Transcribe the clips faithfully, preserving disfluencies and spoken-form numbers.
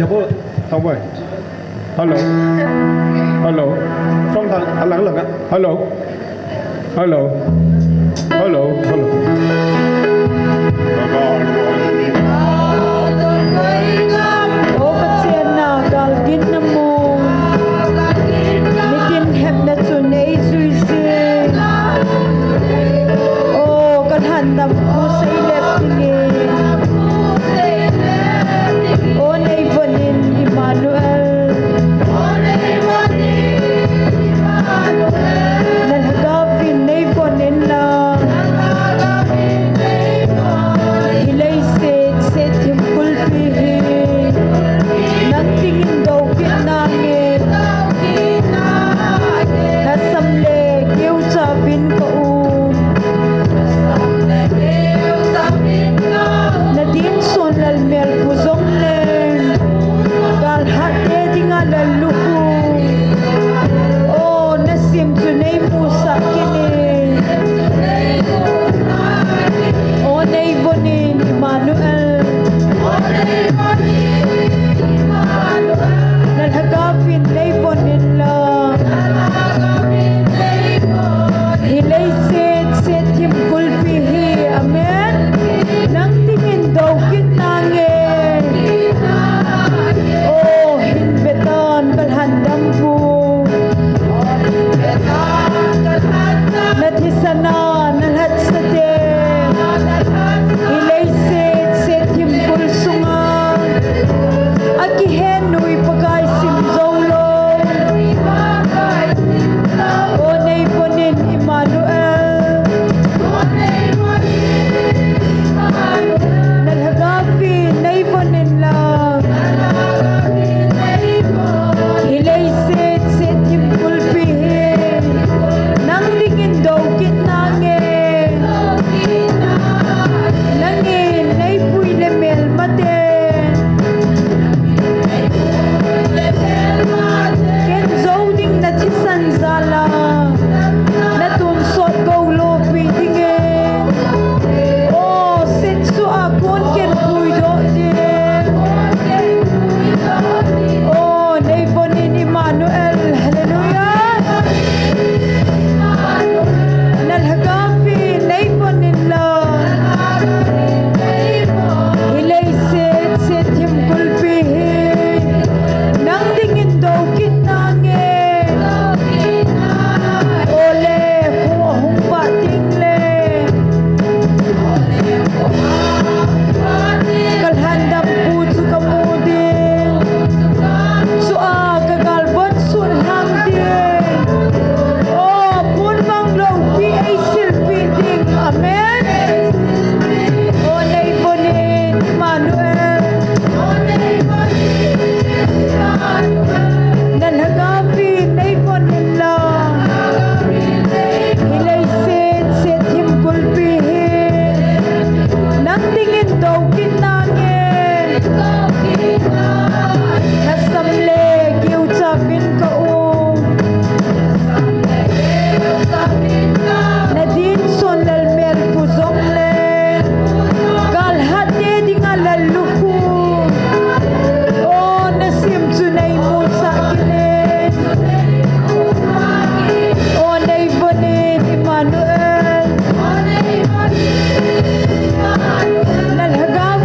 Oh, thang boy. Hello. Hello. Song thang, alang lang ah. Hello. Hello. Hello. Hello. O Pathen na gal ginna mun, nitin hepna chu nei jui jing. O kalhan dam pu sei le tinge. O nei von in Emmanuel. Na lhagao vin nei von in lang. Hi leiset, set thim kulpi hi. Nang dingin do kit nange. Lhasam le kiu cha vin ka um. Na din sun lal mel pu jong leng. Gal hat te dinga lal lu pu. O na sim chu nei mu sa kit e. O nei von in Emmanuel. Na lhagao vin nei von in lang. Hi leiset, set thim kulpi hi. Amen. Nang dingin do kit nange. O hin ve tan kalhan dam pu. Na thisan a na lhatsa te. Hi leiset, set thim kul sunga. Akihen nui Pakai sim jou lou. O nei von in Emmanuel. Na lhagao vin nei von in lang. Hi leiset, set thim kulpi hi. Nang dingin do kit nange. Nangin nei pui le melma te. Ken jou ding na thisan jal a. Na tonsot gou lopi dingin. O, set su a kon ken pui doh ding. O, nei von in Emmanuel. Hallelujah. Na lhagao vin nei von in lang. Hi leiset, set thim kulpi hi. Nang dingin do kit nange. O le, kho ahung vah ding le. Kalhan dam pu chu ka mu ding. Chu a ka gal von sun hang ding. O, pun mang loupi ei silpi ding. Amen. O nei von in Emmanuel. Na lhagao vin nei von in lang. Hi leiset, set thim kulpi hi. Nang dingin do kit nange. Lhasam le kiu cha vin ka um. Na din sun lal mel pu jong leng. Gal hat te dinga lal lu pu. O na sim chu nei mu sa kit e. O nei von in Emmanuel. Na lhagao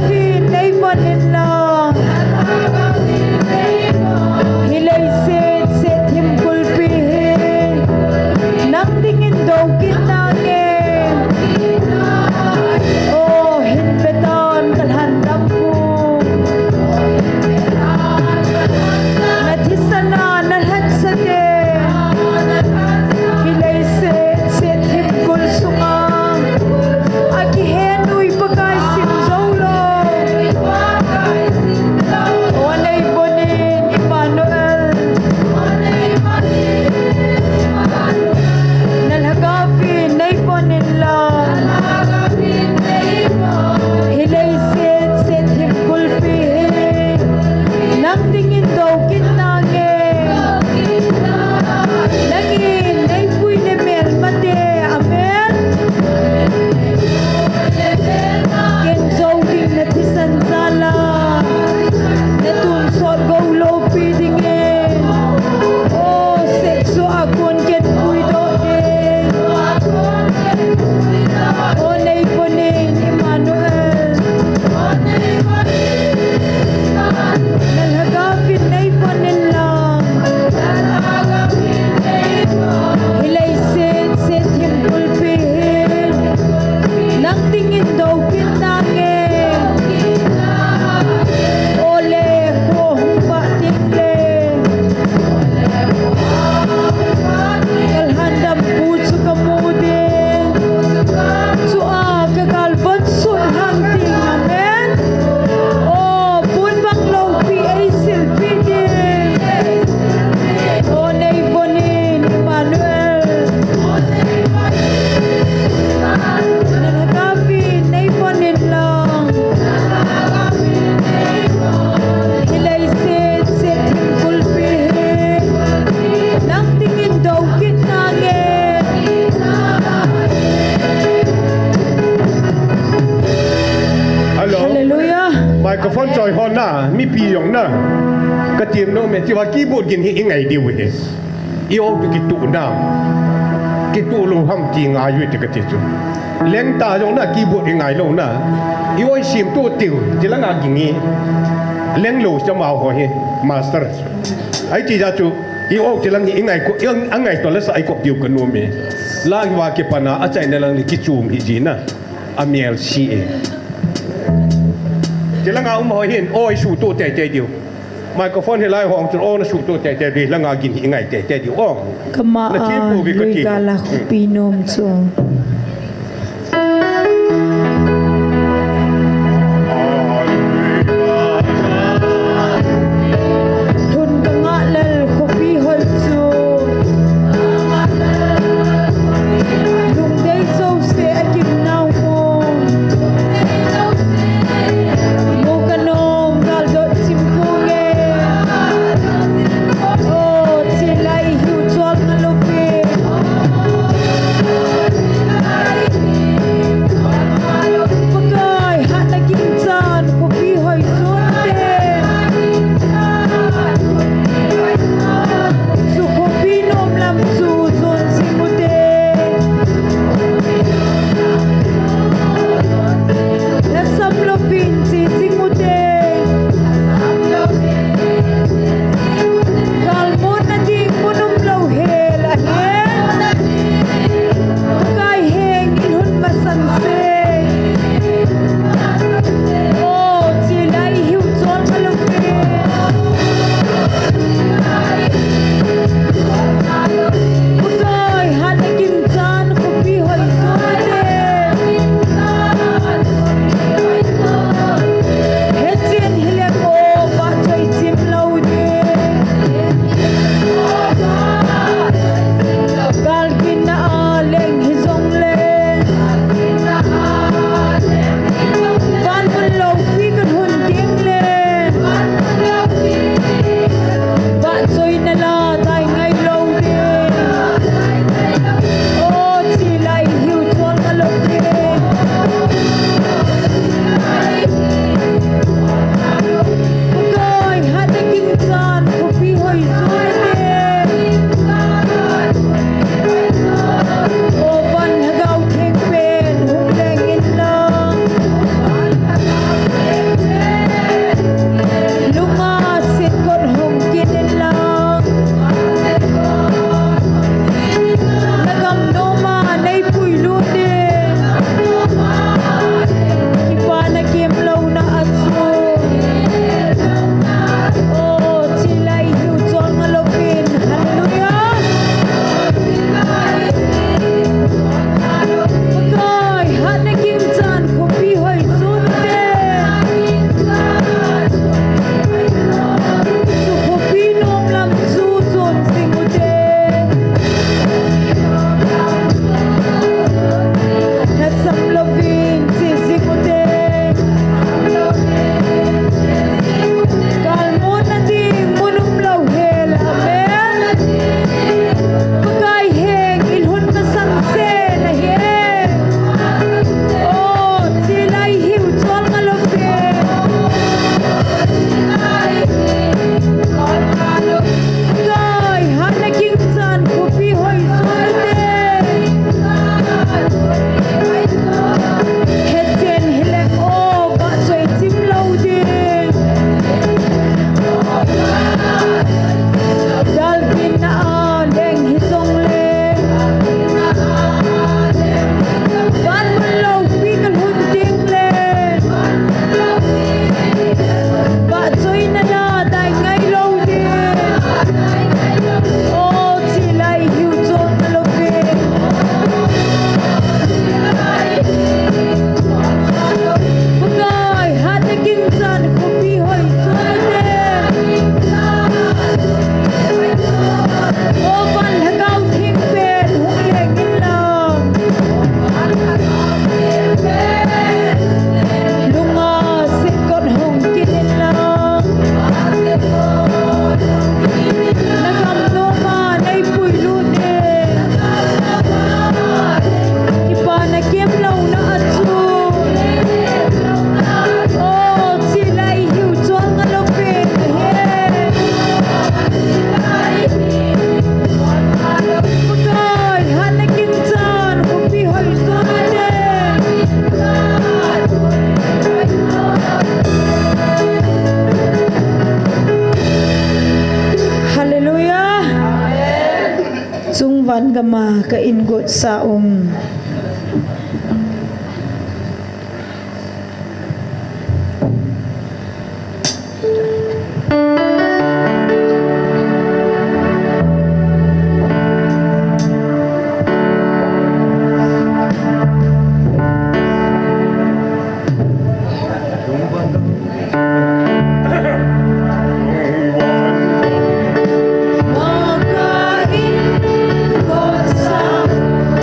Microphone choi hon na, mipi jong na. Ka tem nom e, tia keyboard gin hi i ngai diu hi. I o tu kitu na. Kitu lo ham ti ngai u ti ka ti chu. Leng ta jong na keyboard i ngai lo na. I o i sim tu tiu, ti la nga ging i. Leng lo cha ma ho hi, master. Ai ti ja chu, i o ti lang hi i ngai ko, i ang, a ngai to la sa ai ko diu ka nom e. La hi wa ki pana, a chai na lang ni ki chum hi ji na. A mial si e. Ti la nga um ho hin, o i su tu te te diu. Microphone hi lai hong chun, o na su tu te te diu, la nga gin hi ngai te te diu. O. Kama Na ki a pu bi ka lui ti. Ka la khupi nom chu. Thun ka ngah lel khupi hol chu. Lungdei jouse a kin nau mo. Mo ka nom gal dot chim pu nge. O, chi lai hiu chual nga lo pe. Ka in gotsa um.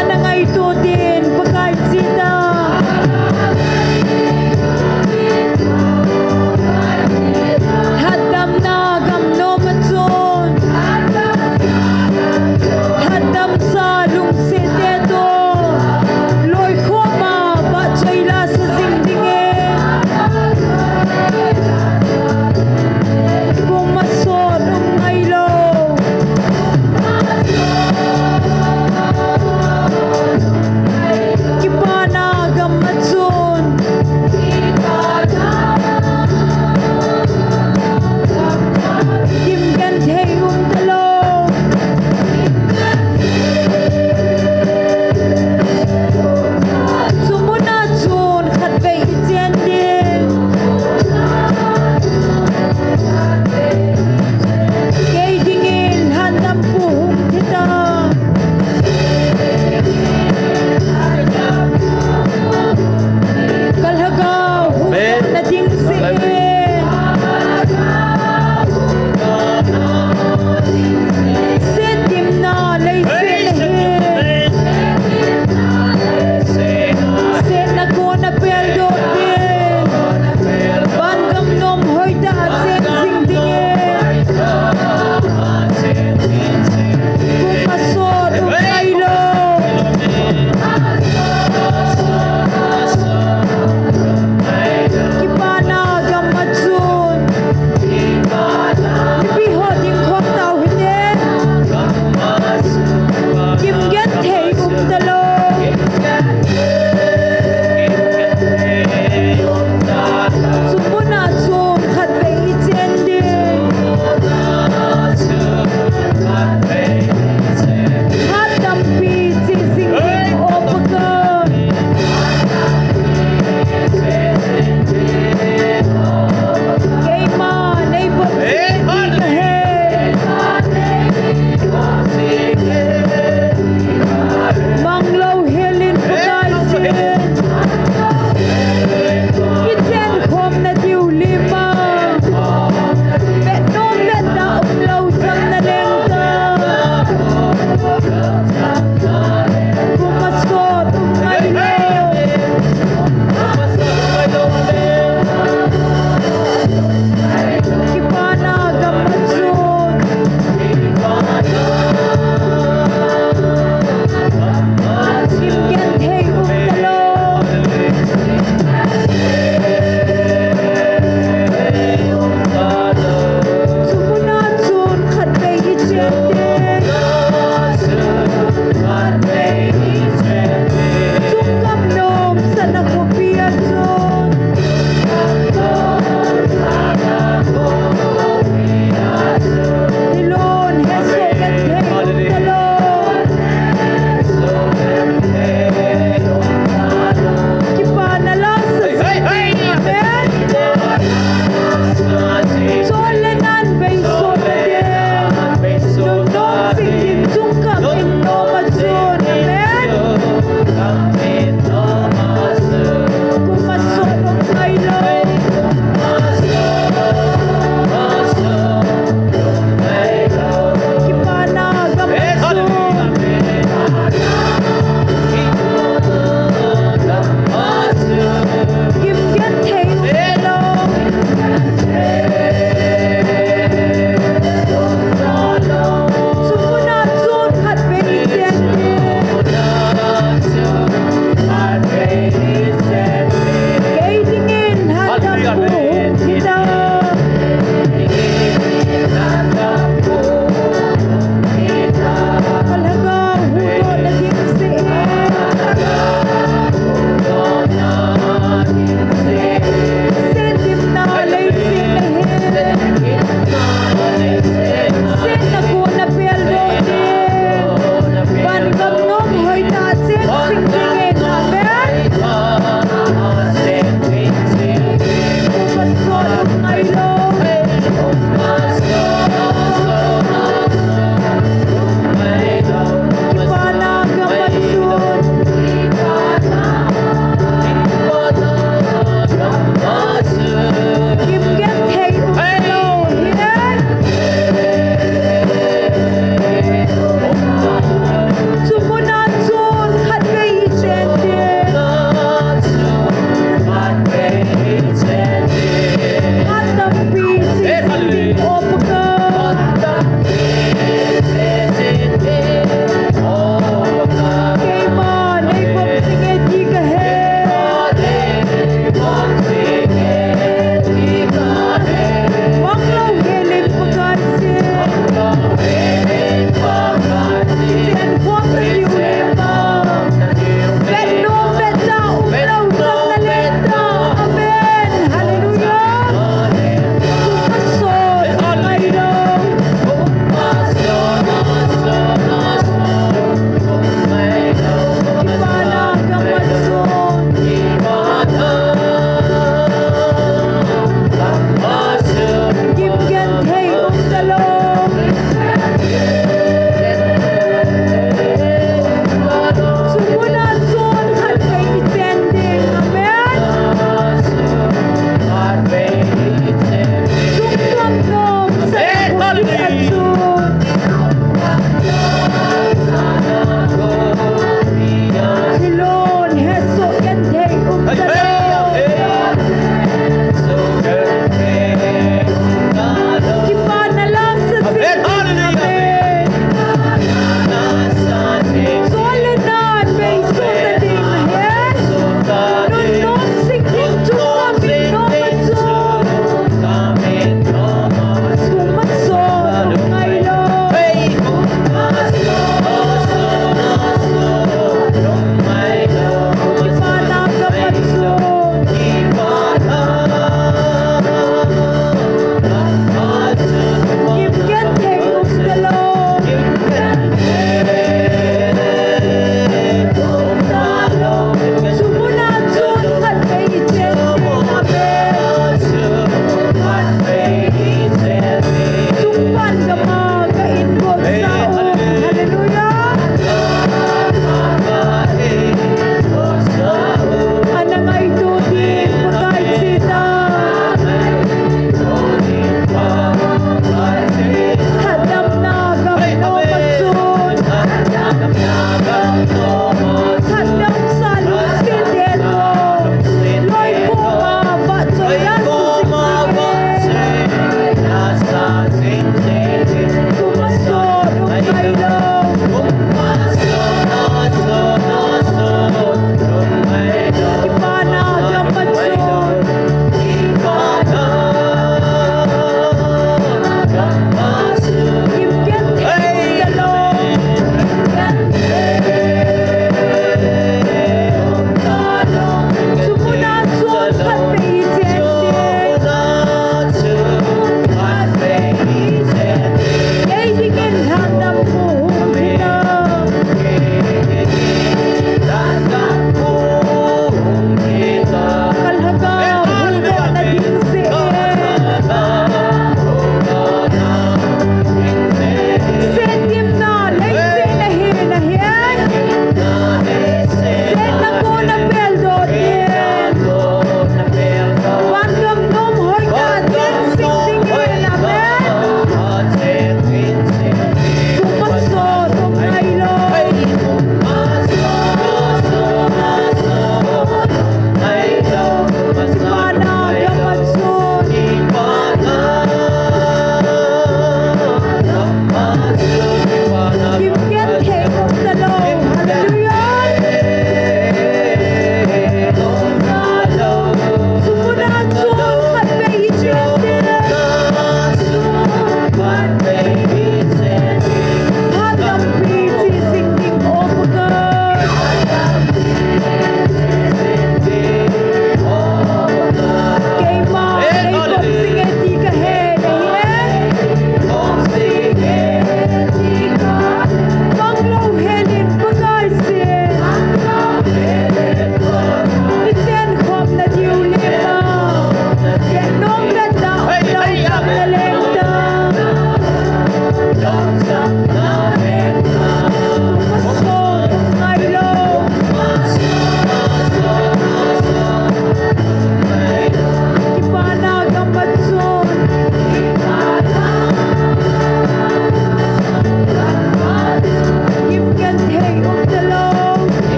Ana ngaito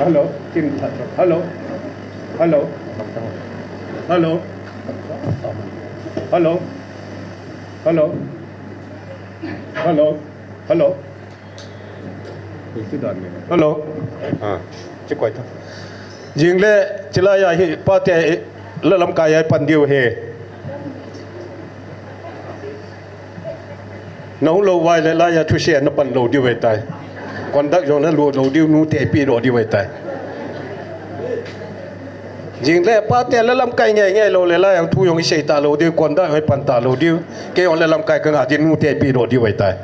Hello, Chin Thatchawp. Hello. Hello. Hello. Hello. Hello. Hello. Hello. Hello. Ah, chi koi ta. Jingle chilai a hi pate la lamkai a pan diu he. Nahung lou vai le laiya thusei napan lou diu ahitai. Conduct jong nalo lou diu, nute peh lou diu ahitai. Jingle pate la lamkai nge nge lou le laiya thu jong isei talou diu, conduct jong ipan talou diu. Kei jong la lamkai kanga ding nute peh lou diu ahitai.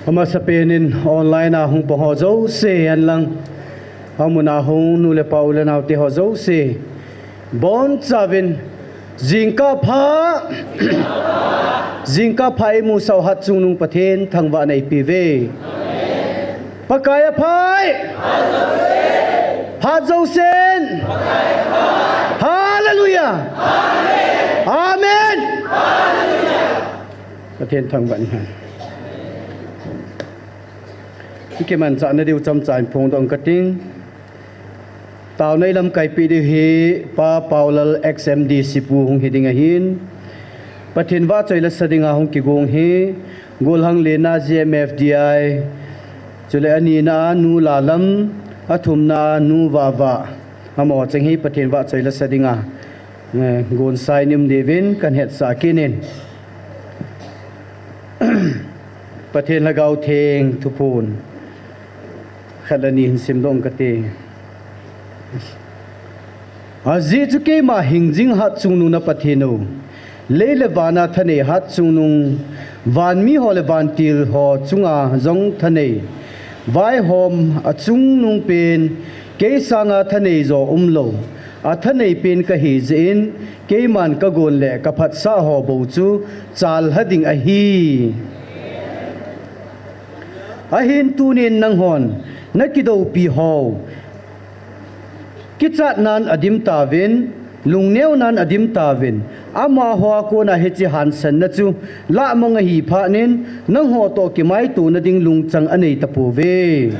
Amasapen in online a hung pang ho jouse hen lang, amun a hung nu le pa u le nao te ho jouse, bonchauvin, jingkah pha, jingkah pha imusah u Hatchungnung Pathen thangvahna ipe uve. Pakai aphai. Phat jousen. Hallelujah. Amen. Pathen thangvah in. Kimanchah na diu chomcha in phongdoh kate. Taona ilamkai peh diu hi Pa Paulal, ex M D C pu hung hi ding ahin. Pathen vahchoi la sa dinga hung kigong hi, Golhang Lena, G M F D I, chule anina a Nu Lalam, athumna a Nu Vava. Amaho cheng hi Pathen vahchoi la sa dinga, eh, gonsa in um diuvin kahin hetsah kit in. Pathen Lhagao Theng thuphon khat le ni hin simdoh kate. Ajeh chu keima hingjing Hatchungnung na Pathen u, lei le van a thanei Hatchungnung, vanmi ho le vantil ho chunga jong thanei, vaihom a chungnung pen, kei sanga thanei jo umlou, athanei pen kahi jeh in, keiman kagon le kaphatsah ho bou chu chalha ding ahi. Ahin tunin nanghon nakidoupi ho, kichatnan adim tauvin, lungneonan adim tauvin, amaho a kona hiche hansanna chu lahmang ahi phatnin, nangho toh kimaito na ding lungchang anei tapouve.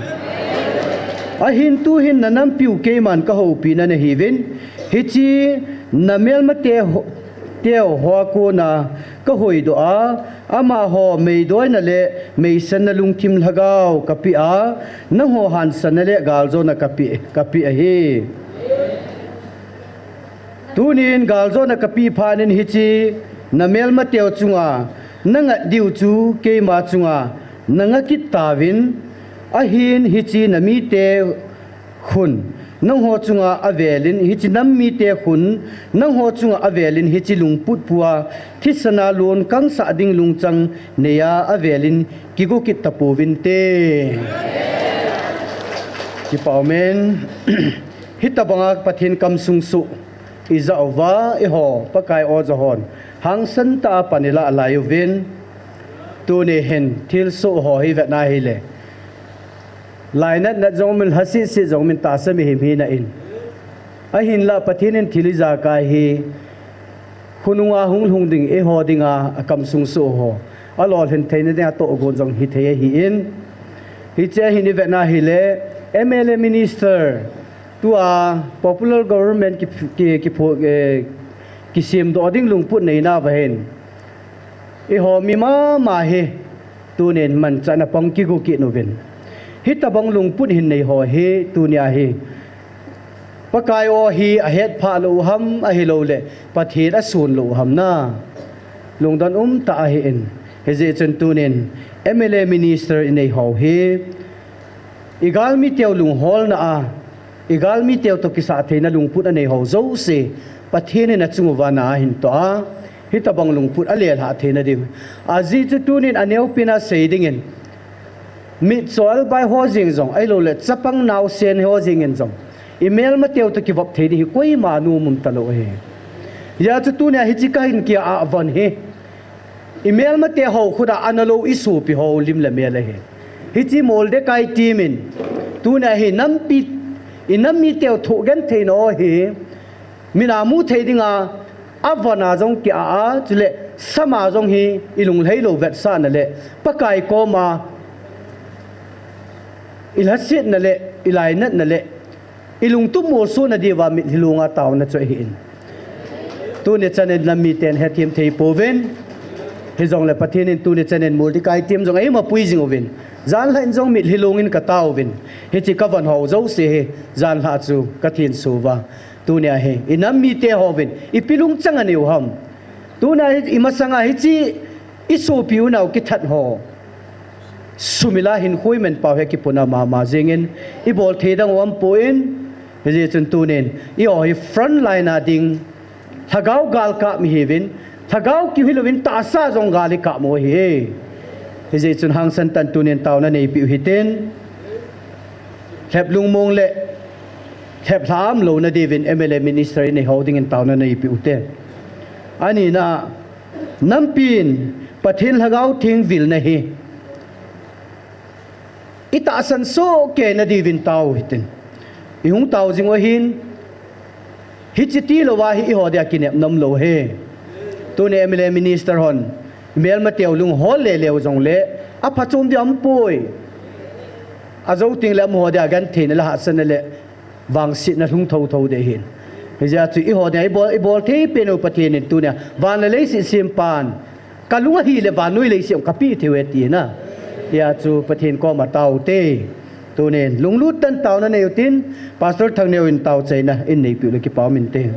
Ahin tuhin nanampiu keiman kahoupi na nahiuvin, hiche namelmate ho, teu ho a kona kahoidoh a, amaho meidoina le meisanna lungthim lhagao kapeh a, nangho hansanna le galjona kapeh, kapeh ahi. Tunin galjona kapeh phatnin hiche namelmateu chunga nangat diu chu keima chunga nanga kit tauvin, ahin hiche namite khun nangho chunga avelin, hiche nam mite khun nangho chunga avelin, hiche lungput pua thisana lungkangsah ding lungchang neiya avelin kigo kit tapouvinte. Kipah umin. Hitobanga Pathen kamsung soh ijah uva eiho Pakai o johon hangsan tah a pan ilah laiuvin, tuni hin thilsoh ho hi vetna hile, lainat nat jong umin, lhasih sih jong umin, tahsa mihem hina in. Ahinlah Pathen in thil ijakai hi khonunga hung lhung ding eiho dinga akamsung soh ho alolhin theina dinga tohgon jong hithei ahin. Hiche ahin ivetna hile, M L A minister, tua popular government ki, ki, ki, eh, kisemdoh ding lungput neina uva hin, eiho mi mama hi tunin manchahna pang kigo kit uvin. Hitobang lungput hin neiho hi tunia hi Pakai o hi ahetphah lou u ham, ahilouleh Pathen asun lou u ham na? Lungdon umtah ahin. Hijeh chun tunin M L A minister ineiho hi igalmiteu lungholna a, igalmiteu toh kisah theina lungput aneiho jouse Pathen in achung uva na ahin toh a, hitobang lungput alelhah theina diu. Ajeh chu tunin aneopen a sei dingin, mitcho albai ho jeng jong, ahilouleh chapang naosen ho jeng in jong, imelmateu toh kivop thei ding hi koima nom um talou ahi. Hijeh chun tunia hiche kahin ki-ahvah hi imelmate ho khut a analou isopi ho lim le mel ahi. Hiche Mordekai team in tunia hi nampi, inam miteu thoh genthei nau hi mina mu thei dinga, avana jong kia a, chule sama jong hi ilunglhai lou vetsahna le Pakai koma ilhasetna le ilainatna le ilungtup molsona diuva mitlhi lunga taona chu ahin. Tuni chanin nam miten hethem thei pouvin, hijongle Pathen in tuni chanin Mordekai team jong eimapui jing uvin, janlhah in jong mitlhi lungin kataovin, hiche kavan ho jouse hi janlhah chu kathenso uva, tunia hi inam mite hovin ipi lungchang aneiu ham? Tunia hi imasanga hiche isopi unau kithat ho sum ila hinkho imanpau hi akipuna mama jengin, ibol thei dang umpon, hijeh chun tunin eiho hi front line a ding lhagao gal kap mi hiuvin, lhagao kiu hilouvin tahsa jong gal ikap u ahi. Hijeh chun hangsan tah in tunin taona neipeh u hitin, lhep lungmong le lhep lhaham louna diuvin M L A minister inei ho dingin taona neipeh ute. Anina, nampin Pathen Lhagao Theng vilna hi itahsan sohkei na diuvin tao hitin, ihung tao jing u ahin, hiche tilouva hi eiho dia kinep nom lou ahi. Tuni M L A minister hon imelmateu lunghol leleu jongle aphachom ding aumpoi. Ajou tengle amaho dia gentheina le hahsatna le vangsetna lhung thouthou ding ahin. Hijeh chun eiho dia ibol, ibol thei pen u Pathen in tunia van le leiset sempan kalung ahile vannoi leiset jong kapeh theiu ahi tina. Hijeh chun Pathen koma tao ute. Tunin lunglut tah in taona neiu tin, Pastor Thangneo in taochaina in neipeh u le kipa um inte.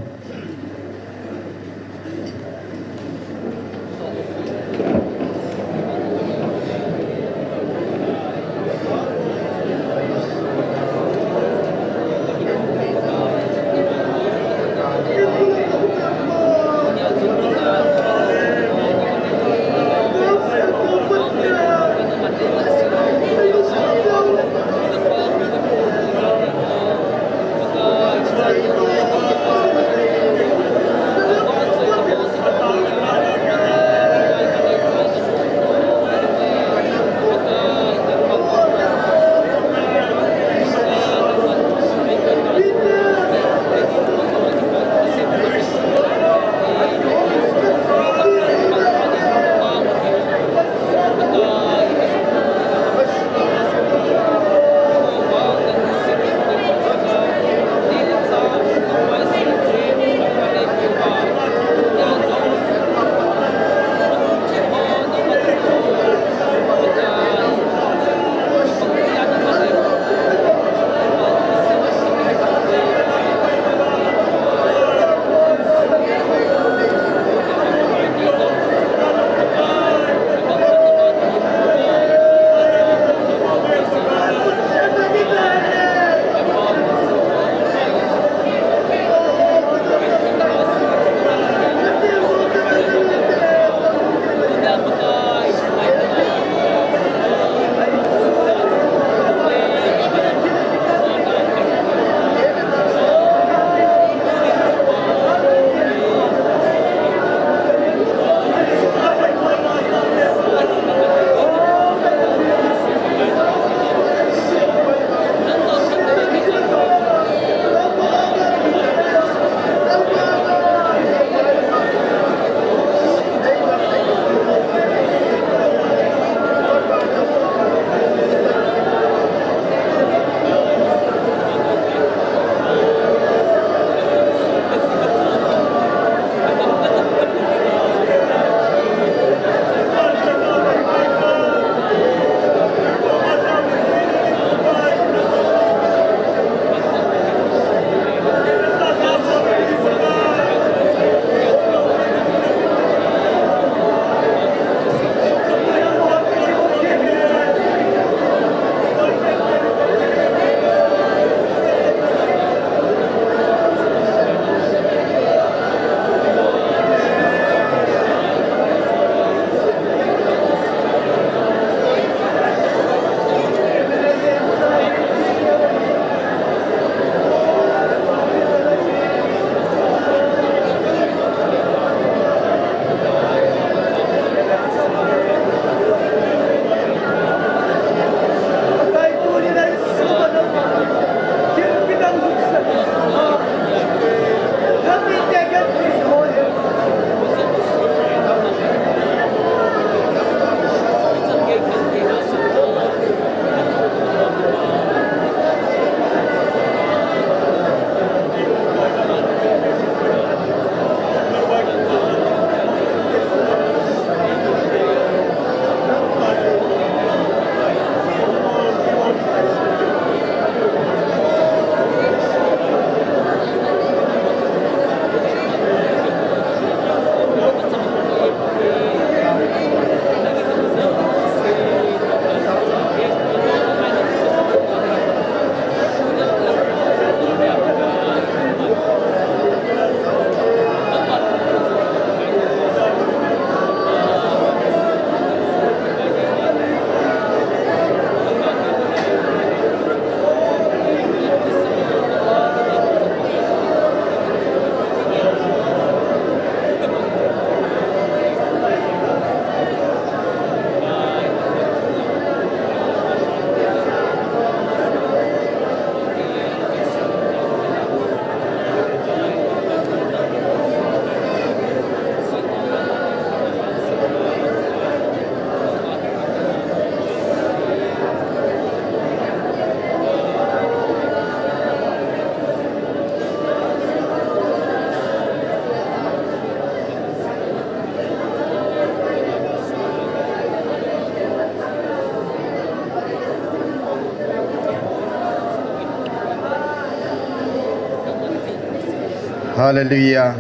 Hallelujah.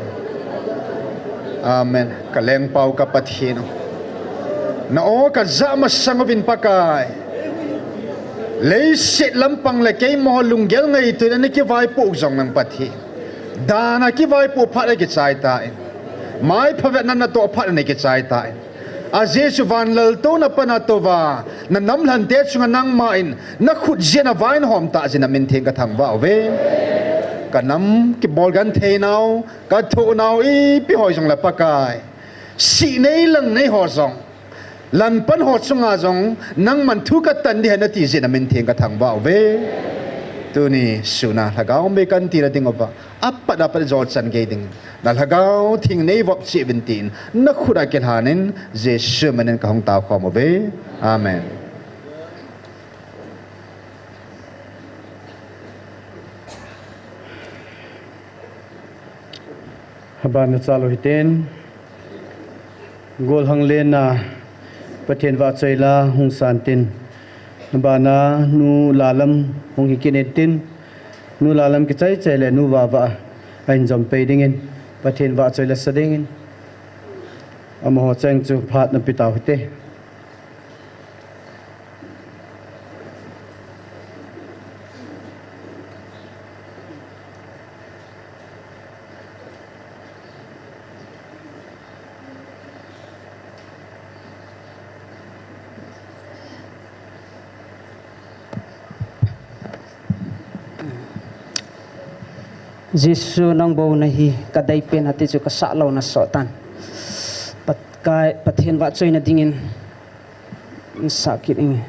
Amen. Ka lengpau ka Pathen u. Na aw ka jah masang uvin Pakai. Leiset lampang le keima lunggel ngaitona na kivaipoh jong nang Pathen. Dan a kivaipoh phat a kichai tan. Mai phavetna natoh phat a na kichai tan. A Jesu van laltouna pan a touva, na nam lhante chunga nangma in, na khut jeh a vaihom tah jeh in na min theng ka thangvah uve. Ka nam kibol genthei nau, ka thoh nau ipi ho jong le Pakai. Sih nei lang nei ho jong. Lanpan ho chunga jong, nangman thu ka tan ding ahi nati jeh in na min theng ka thangvah uve. Tuni sun a lhagao mei kan ti na ding uva. Apat apat jolchan gei ding. Na lhagao theng nei vop cheh uvin tin. Na khut a kilhan in Jesu min in ka hung tao khom uve. Amen. Aban na chalo hiten. Golhang lenna Pathen vahchoi la hung san tin. Aban a nu Lalam hung hi kit in tin. Nu Lalam kichai chai le nu Vava a hin jom pei dingin Pathen vahchoi la sa dingin. Amaho cheng chu phat na pe tau hite. Jesu nang bou nahi ka deipen ati chu ka sah lou na soh tan. Pat-, kai, Pathen vahchoi na dingin. Sakit ini.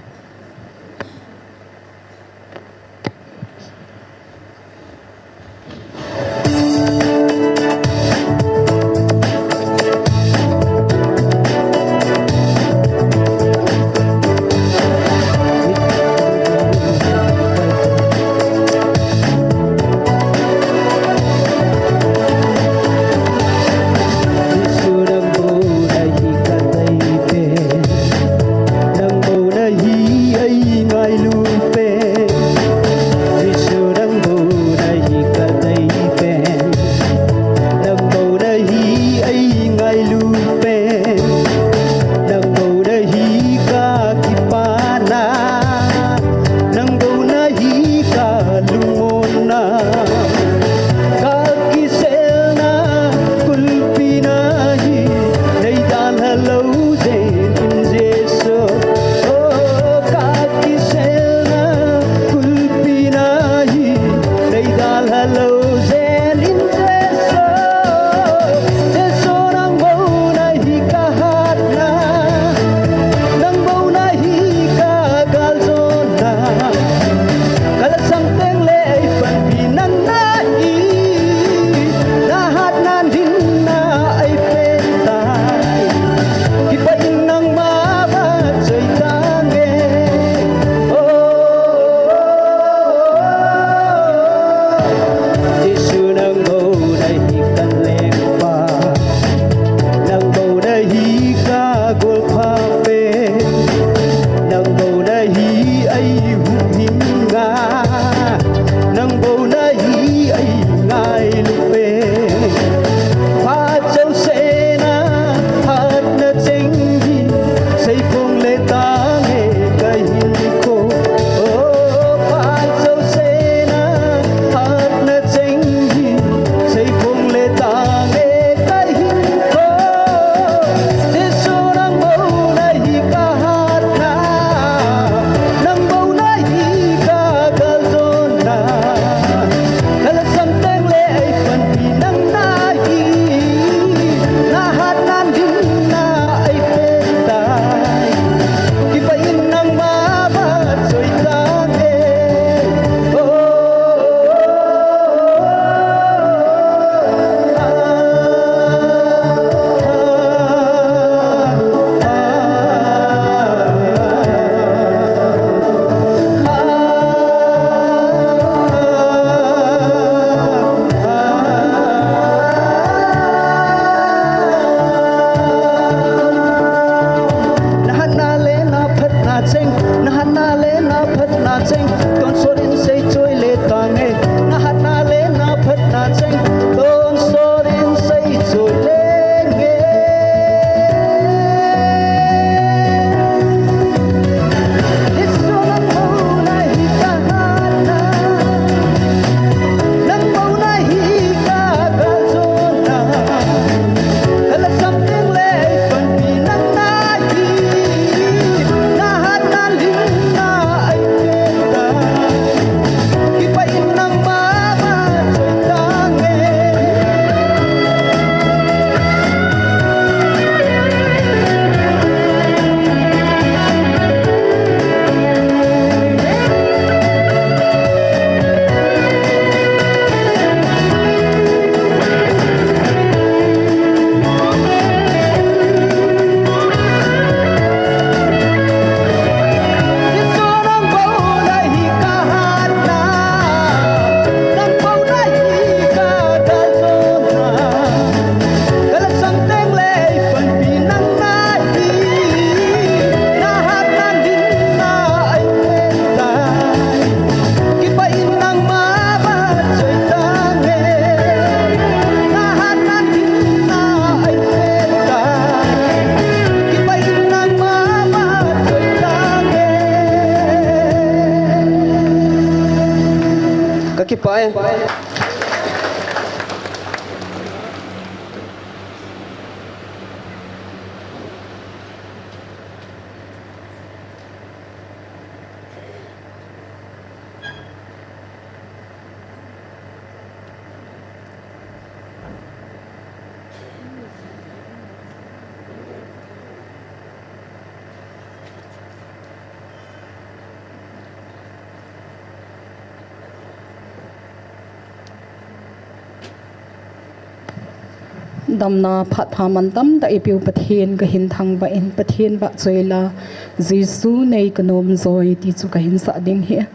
Ka kipah e. Damna phat pha mantam tah eipeu Pathen kahin thangvah in, Pathen vahchoi la, Jesu nei kanom joi ti chu kahin sah ding ahi.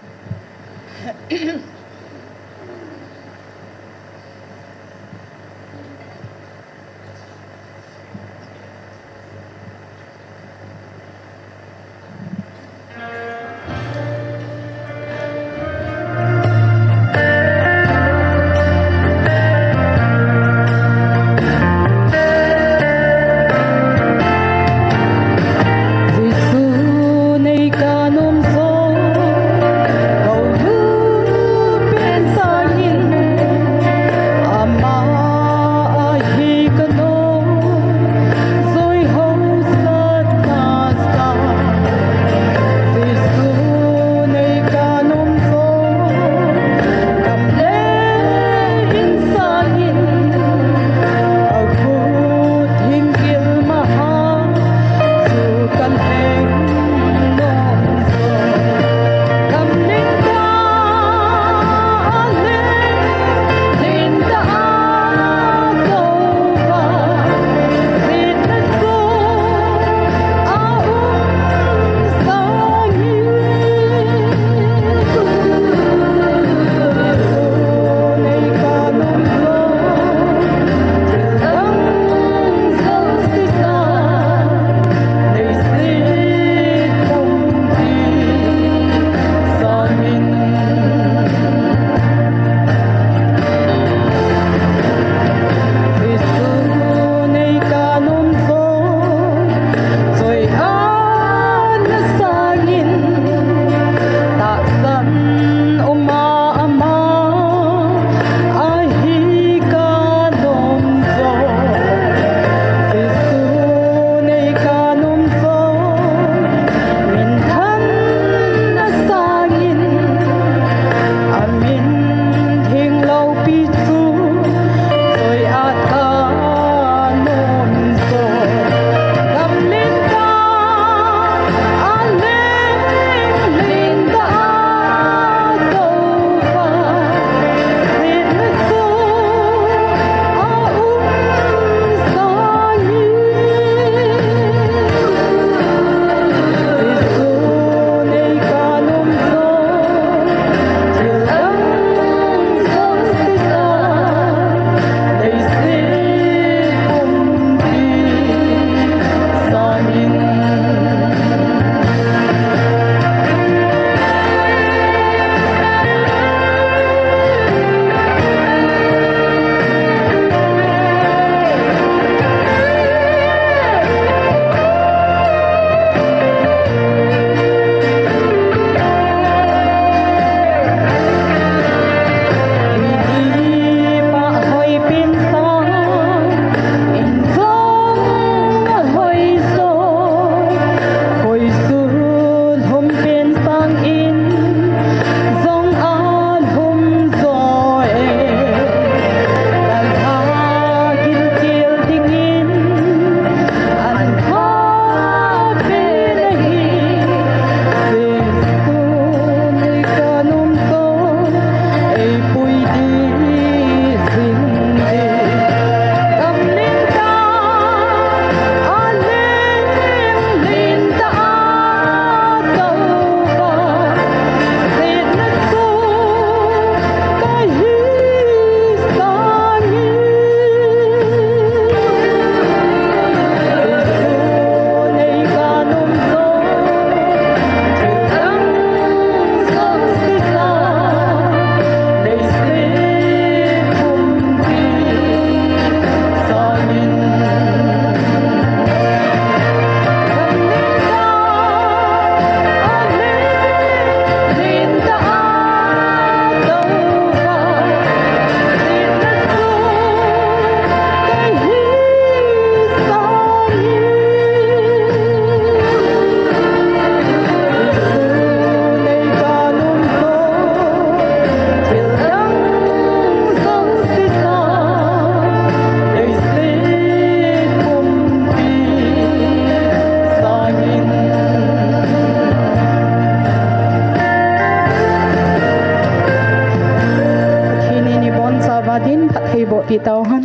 Eiboh pi tau hen.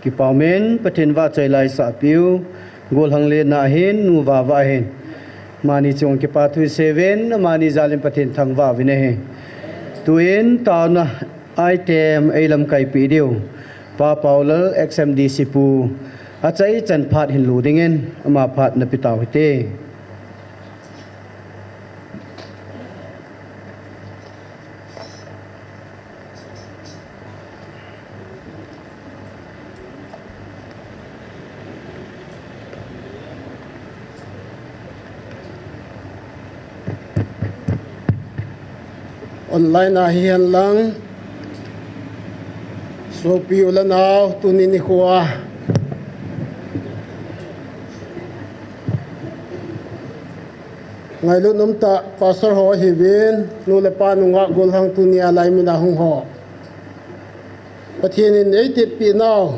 Kipah umin, Pathen vahchoi laisah piu, golhang lenna hin, nu vava hin. Amani chunga kipathu isei uvin, amani jalin Pathen thangvah uvin ahi. Tuin, taona item eilamkai peh diu. Pa Paulal X M D C pu. Achaichan phat hin lu dingin, ama phat napeh tau hite. Online a hihen lang, sopi u le nao, tuni nikho a ngailut umtah pastor ho ahiuvin, nu le pa nungah golhang tuni a laimin a hung ho. Pathen in eitepeh nau,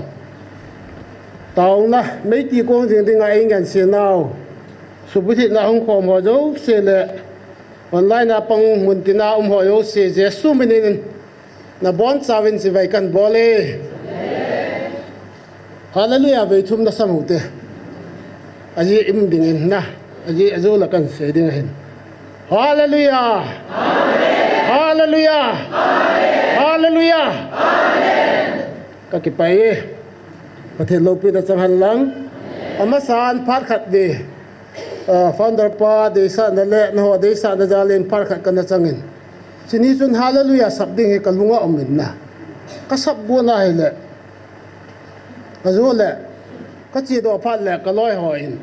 taona, meiti kong jing dinga eingansei nau, subulhitna hung khom ho jouse le online a pang muntina um ho jouse, Jesu minin nabonchauvin chibai kahin bol e. Hallelujah, vei thum nasam u hite. Ajeh um dingin na, ajeh ajou la kahin sei ding ahin. Hallelujah! Hallelujah! Hallelujah! Kakipah e. Pathen loupina chang hen lang. Amasan phat khat ve. Ah, founder pa deisahna le nangho deisahna jalin phat khat kana changin. Chuni chun hallelujah sap ding hi kalunga umin na. Kasap got na hile. Ajou le. Kache doh phat le kaloi hon.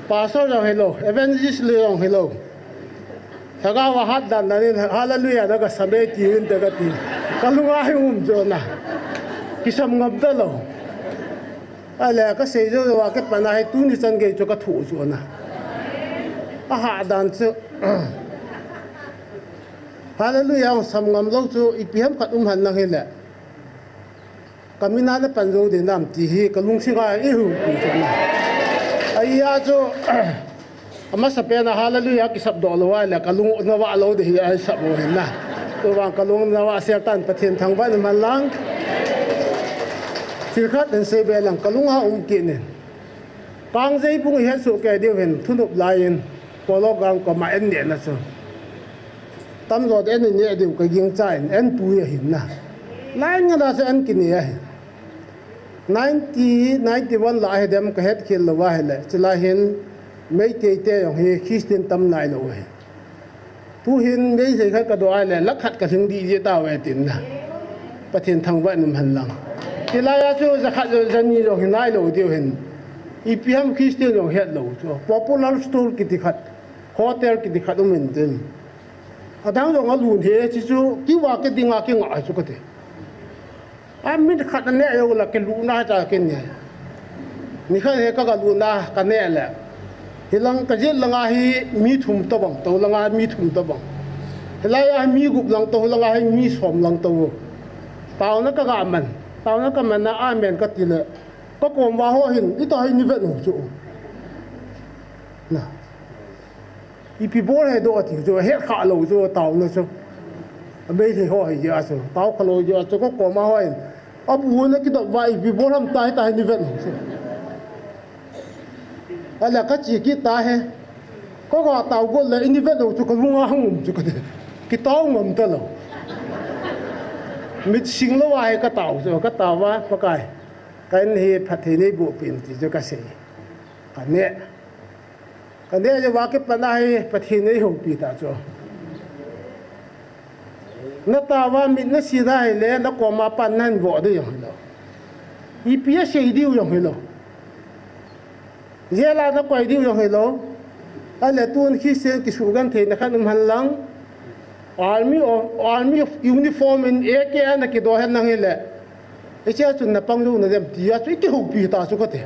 Pastor jong hilou, evangelist le jong hilou. Lhagao a hat dan dan in, hallelujah, na kasam e tiuvin te kati. Kalunga hi um chu na. Kisam ngam talou. Ahile kasei jou jou a kipat na hi tuni chan gei chu kathu chu na. Ahat dan chu. Hallelujah, sam ngam lou chu ipi ham khat um hen lang hile. Kamin a napan jou ding nam ti hi kalungset a eihuhpi chu na. Ahia chu, amasapen a hallelujah kisap doh lou ahile kalung navah lou ding hi ahi sap u hin na. Tuvang kalung navah sel tan Pathen thangvah in um hen lang. Thil khat hin seibe lang kalung a um kit in. Kangjei bung ihet soh kei diu hin thunop lai in Polo Ground koma an neh na chu. Tamjo te an neh diu kagingchan an pui ahin na. Lai nga na chu an kineh ahi. Ninety, ninety-one la ahi dem kahet khel lou ahile. Chulai hin Meitei te jong hi Christian tam nailou ahi. Tuhin Meitei khat kadoh ahile, lakh khat kalhing dih ji tauve tin na. Pathen thangvah in um hen lang. Hilai a chu jakhat jani jong hi nailou diu hin. Ipi ham Christian jong hetlou chu. Popular store kiti khat, hotel kiti khat um in tin. Adang jong alun hi, chuchu, kiva kiding a kinga chu kati. A, mi khat aneh jou la kilutna cha kinei. Nikhat hi ka, kalutna kaneh le. Hilang kajet langa hi mi thum tobang, tolanga mi thum tobang. Hilai a mi gup lang to, hilanga hi mi som lang to. Taona kaga man. Taona kaman a amen kati le. Kakoma ho hin, ita hi ni vet u chu. Na. Ipi bol hi doh ati chu, hetkha lou chu, taona chu. Meitei ho hi jeh a chu, tao kha lou jeh a chu, kakoma ho hin. Abu na kidop uva ipi bol ham tai tai ni vet u chu. Ahile kache kit tahi. Kaga tao got le ini vet u chu kalunga hung um chu kati. Kitao ngam talou. Mit sing lou a hi katao chu, katao uva Pakai. Ka in hi phatthei neiboh peh in ti chu kasei. Kaneh. Kaneh jou a kipat na hi Pathen in eihoupi ta chu. Natao uva mit nasin ahile, nakoma pan nahin voh diu jong hilou. Ipi asei diu jong hilou. Jail a nakoi diu jong hilou. Ahile tun Christian kisugentheina khat um hen lang. Army of, army of uniform in A K a nakidoh hen lang hile. Hichea chun napang jou nadem tia chu ikihoupi ta chu kati.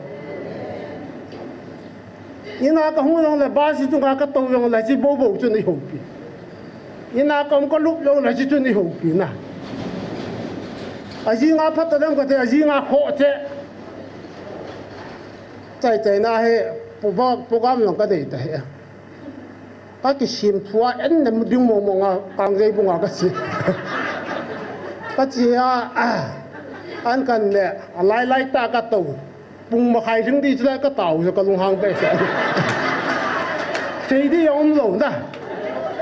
Ina kahung jongle bus chunga katou jongle hiche boubou chun eihoupi. Ina kaum kalup jongle hiche chun eihoupi na. Ajing a phat ta dem kati, ajing a khoh che. Chai chai na he, program, program jong ka nei ta he. Ka kisim thua en nem ding mong mong a, Kangjei bung a ka che. Ka che a, an kan le, a lai lai ta ka to. Pung makhai ring di chu la ka tao chu ka lunghang be se. Sei di jong um lou na.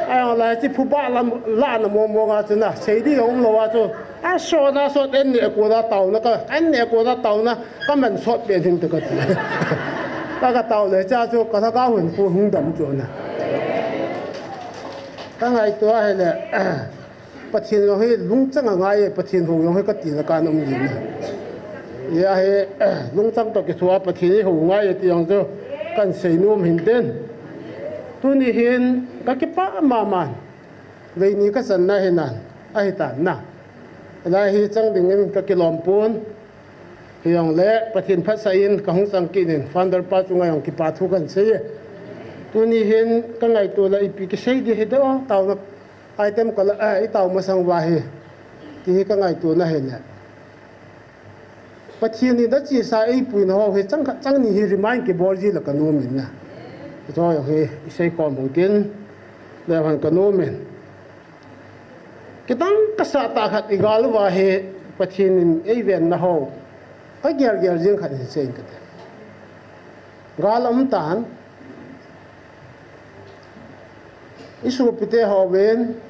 Ai, a lai chi phuba lam la na mong mong a chu na. Sei di jong um lou a chu. A so na so en ne ko da tao na ka. En ne ko da tao na. Ka man sot be hin te ka ti. Ka ka tao le cha chu ka tha ka hun ko hung dam chu na. Ka ngaito a he le. Pathen jong hi lungchang a ngai e, Pathen hou jong hi ka tina ka nom jing e. Hia hi, lungchang toh kithua Pathen hi hou ngai e ti jong chu kan sei nom hin tin. Tuni hin ka kipah mama. Veini ka channa hi nan, ahi tan na. Lai hi chang ding in ka kilom pon. Hijongle Pathen phatsah in ka hung chang kit in, founder pa chunga jong kipa thu kan sei e. Tuni hin ka ngaito le ipi kisei di hi do, taona Item kala, eh, i tao masang uva hi. Ti hi ka ngaito na hi le. Pathen in achesa eipuina ho hi chang khat chang ni hi remind kibol ji le ka nom in na. Chu jong hi i sei khom u tin. Le han ka nom in. Kidang kasa tah khat i gal uva hi Pathen in eiven na ho. Ka gel gel jing khat hi sei in ka ti. Gal um tan. I sopite ho ven.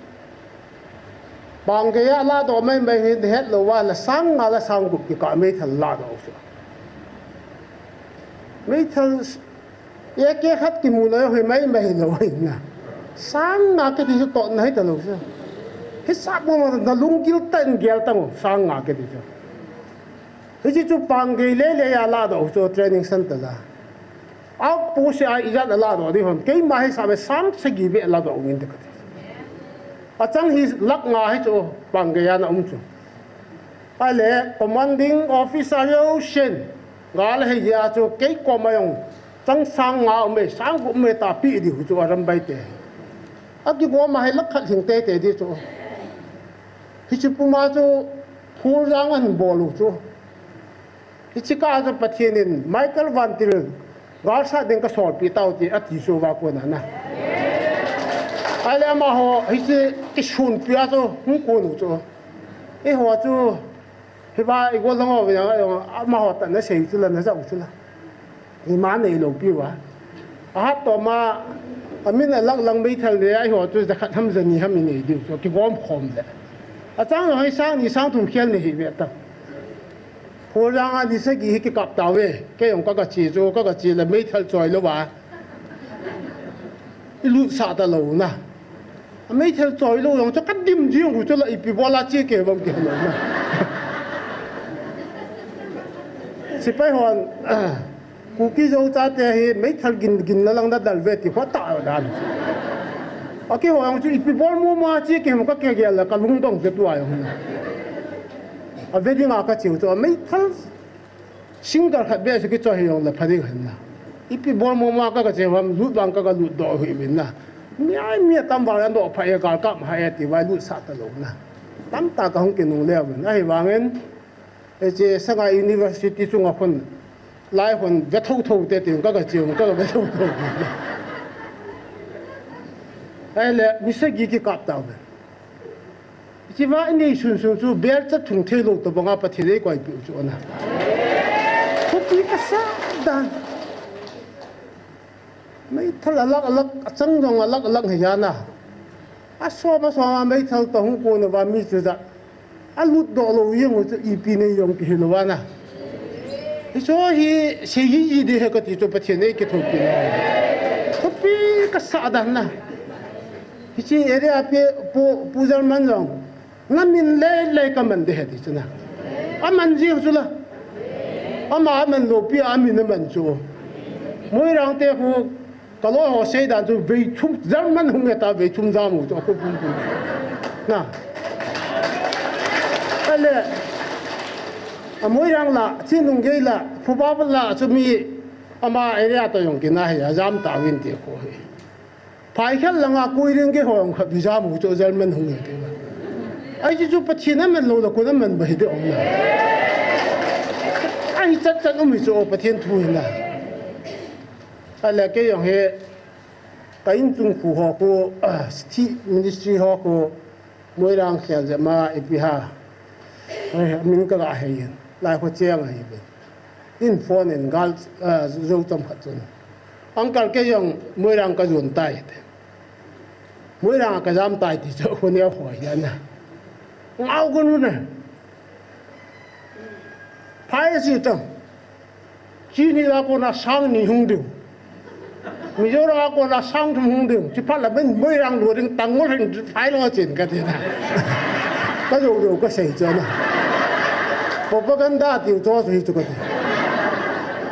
Pang gei a ladoh mai mai hin het lou va la sang nga la sang gup kikah meithal ladoh u chu. Meithal AK khat kimu na hi mai mai lou hin na. Sang nga kiti chu totna hi ta lou chu. Hi sap mo na lunggil tah in gel tang u sang nga kiti chu. Hiche chu pang gei lele a ladoh u chu training center la. Outpost a ijat a ladoh ding ham. Keima hisap a sang sagi beh ladoh ungin te kati. Achang hi lakh nga hi chu pang gei a na um chu. Ahile commanding officer jousen. Gal hei jeh a chu kei koma jong chang sang nga um e, sang gup um e tapeh diu chu arambai te. Akigom a hi lakh khat lhing teitei di chu. Hiche puma chu Phurjang ahin bol u chu. Hiche kah a chu Pathen in Michael Vantil galsat ding kasolpeh tau ti ati chu va kona na. Ahile amaho hiche kisunpi a chu hung kon u chu. Eiho chu hiva i gollhang ho vin amaho tah nasei u chu la najah u chu la. Ima neilou piuva. Ahat toma amin alak lang meithal le eiho chu jakhat ham jani ham inei diu chu kigom khom le. Achang jong hi sang ni sang thum khel nei hi ve ta. Phurjang a ni sagi hi kikap tauve. Kei jong ka gache chu, ka gache le meithal choi louva. I lutsah talou na. A meithal choi lou jong chu ka dim jing u chu la ipi bol a che kei vang kei lou na. Sepai hon, Kuki Zo chate hi meithal gin gin na lang na dal ve ti ho ta dan. A keiho jong chu ipi bol mo ma che kei mo ka kigel la ka lungdong ve tua jong. Ave dinga ka cheu chu a meithal single khat beh chu kichoi hi jong le pha ding hin na. Ipi bol mo ma ka, ka che ham lut vang ka, ka lut doh hi min na. Mi ai mi atam vang an doh pha e, gal kap ha e ti vai lutsah talou na. Tamtah ka hung kinung leu vin. Ahivangin, hiche Sagaing University chunga khun, lai khun ve tho tho te ti ka, ka che ka, ka ve tho tho. Ahile, mi sagi kikap tauve. Hiche va inei sun sun chu bel chat thung thei lou tobanga Pathen in eikoipeh u chu ana. Thupi kasa dan. Meithal alak alak, achang jong alak alak hi jana. Asom asom a meithal toh hung kon uva mi chu ja. Alut doh lou jeng u chu ipi nei jong kihe lou ana. Hichu hi sei ji ji di he kati chu Pathen in eikithopi na. Thupi kasa dan na. Hiche area pi pu, Pu German jong. Na min lei lei ka man de he ti chu na. Aman ji chu la. Ama aman lou pi a min aman chu. Moirang te khu ka loi ho sei dan chu vei thum German hung e ta vei thum jam u chu a khu pum pum. Na. Ale. A Moirang la, Chinlunggei la, Phuba la chu mi ama area toh jong kina hi a jam tauvin ti khu hi. Phai khel langa Kuiring kihong khat visa mu chu German hung e ti. Ahi chu Pathen aman lou le koi aman ba hi de ong na. Ahi chat chat um hi chu Pathen thu hi na. Ahile kei jong hi ka in chung khu ho khu, ah, city ministry ho khu Moirang khel jep ma ipi ham. Ai, min ka ga hei in. Lai kho cheng ahi ve. In phone in gal, ah, jou chom khat chun. Uncle kei jong Moirang ka jon tai te. Moirang ka jam tai ti chu khu neo hoi ya na. Ngau ko nu na. Phai si tang. Chini la kona sang ni hung ding. Mizoram a kona sang thum hung ding. Chi phat la min Moirang lou ding Tangkhul hin phai lou chen ka ti na. Ka jou jou ka sei chu na. Propaganda ti to chu hi chu ka ti.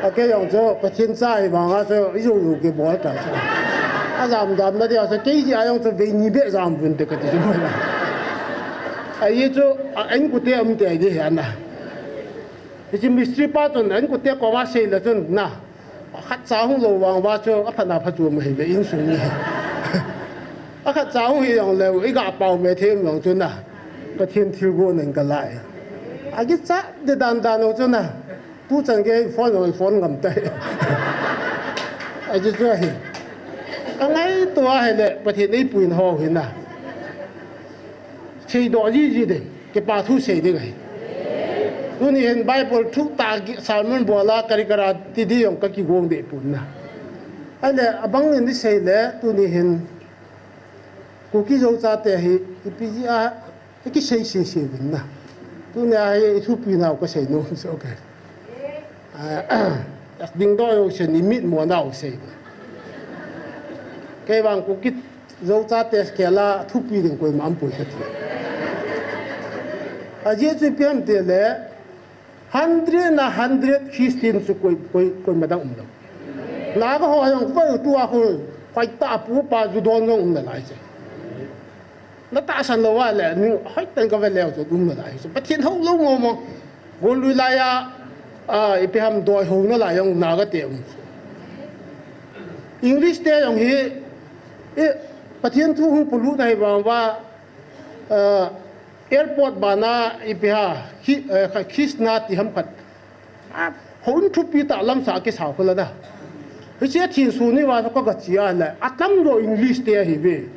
A kei jong chu Pathen cha hi vang a chu i jou jou kibol ta chu. A jam jam na dia chu kei ji a jong chu vei ni be jam vun te ka ti chu Moirang. Ahi chu a en ku te um te ahi hi ana. Hiche mistri pa chun an kute koma sei le chun na. Khatcha hung lou vang uva chu aphat na pha chu ma hi ve insung ni. Akhatcha hung hi jong leu, i ga pao me them jong chu na. Pathen thilgon in ka la e. Akicha de dan dan u chu na. Tu chan gei phone jong i phone ngam tai. Ahi chu chu ahi. Ka ngaito a hile Pathen eipuina ho hi na. Seidoh jiji ding, kipa thu sei ding ahi. Tuni hin Bible thu tah ki sermon bol a kari kara ti di jong ka kigong deh pon na. Ahile abang in i sei le, tuni hin Kuki Zo chate hi ipi jeh a i kisei sei sei uvin na. Tuni a hi i thupi nau ka sei nom chu ka. Ah, dingdoh jouse ni mit mo nau sei. Kei vang Kuki Zo chate khel a thupi ding koima um poi ka ti. Ajeh chu ipi ham ti le, hundred na hundred Christian chu koi, koi, koima dang um lou. Naga ho jong koi tua koi, koi ta pu pa ju don jong um nalai chu. Na tahsan lou va le, ning hoitah in ka ve leu chu um nalai chu. Pathen hou lou mo mo. Gollui lai a, a, ipi ham doi houna lai jong Naga te um. English te jong hi, i, Pathen thu hung polut na hi vang uva, a, airport bana ipi ham, khi, eh, kha, Khisna ti ham khat. A, hon thupi tah lamsa kisau kho la da. Hiche thin suni uva ka ga chi a le, atam jo English te ahi ve.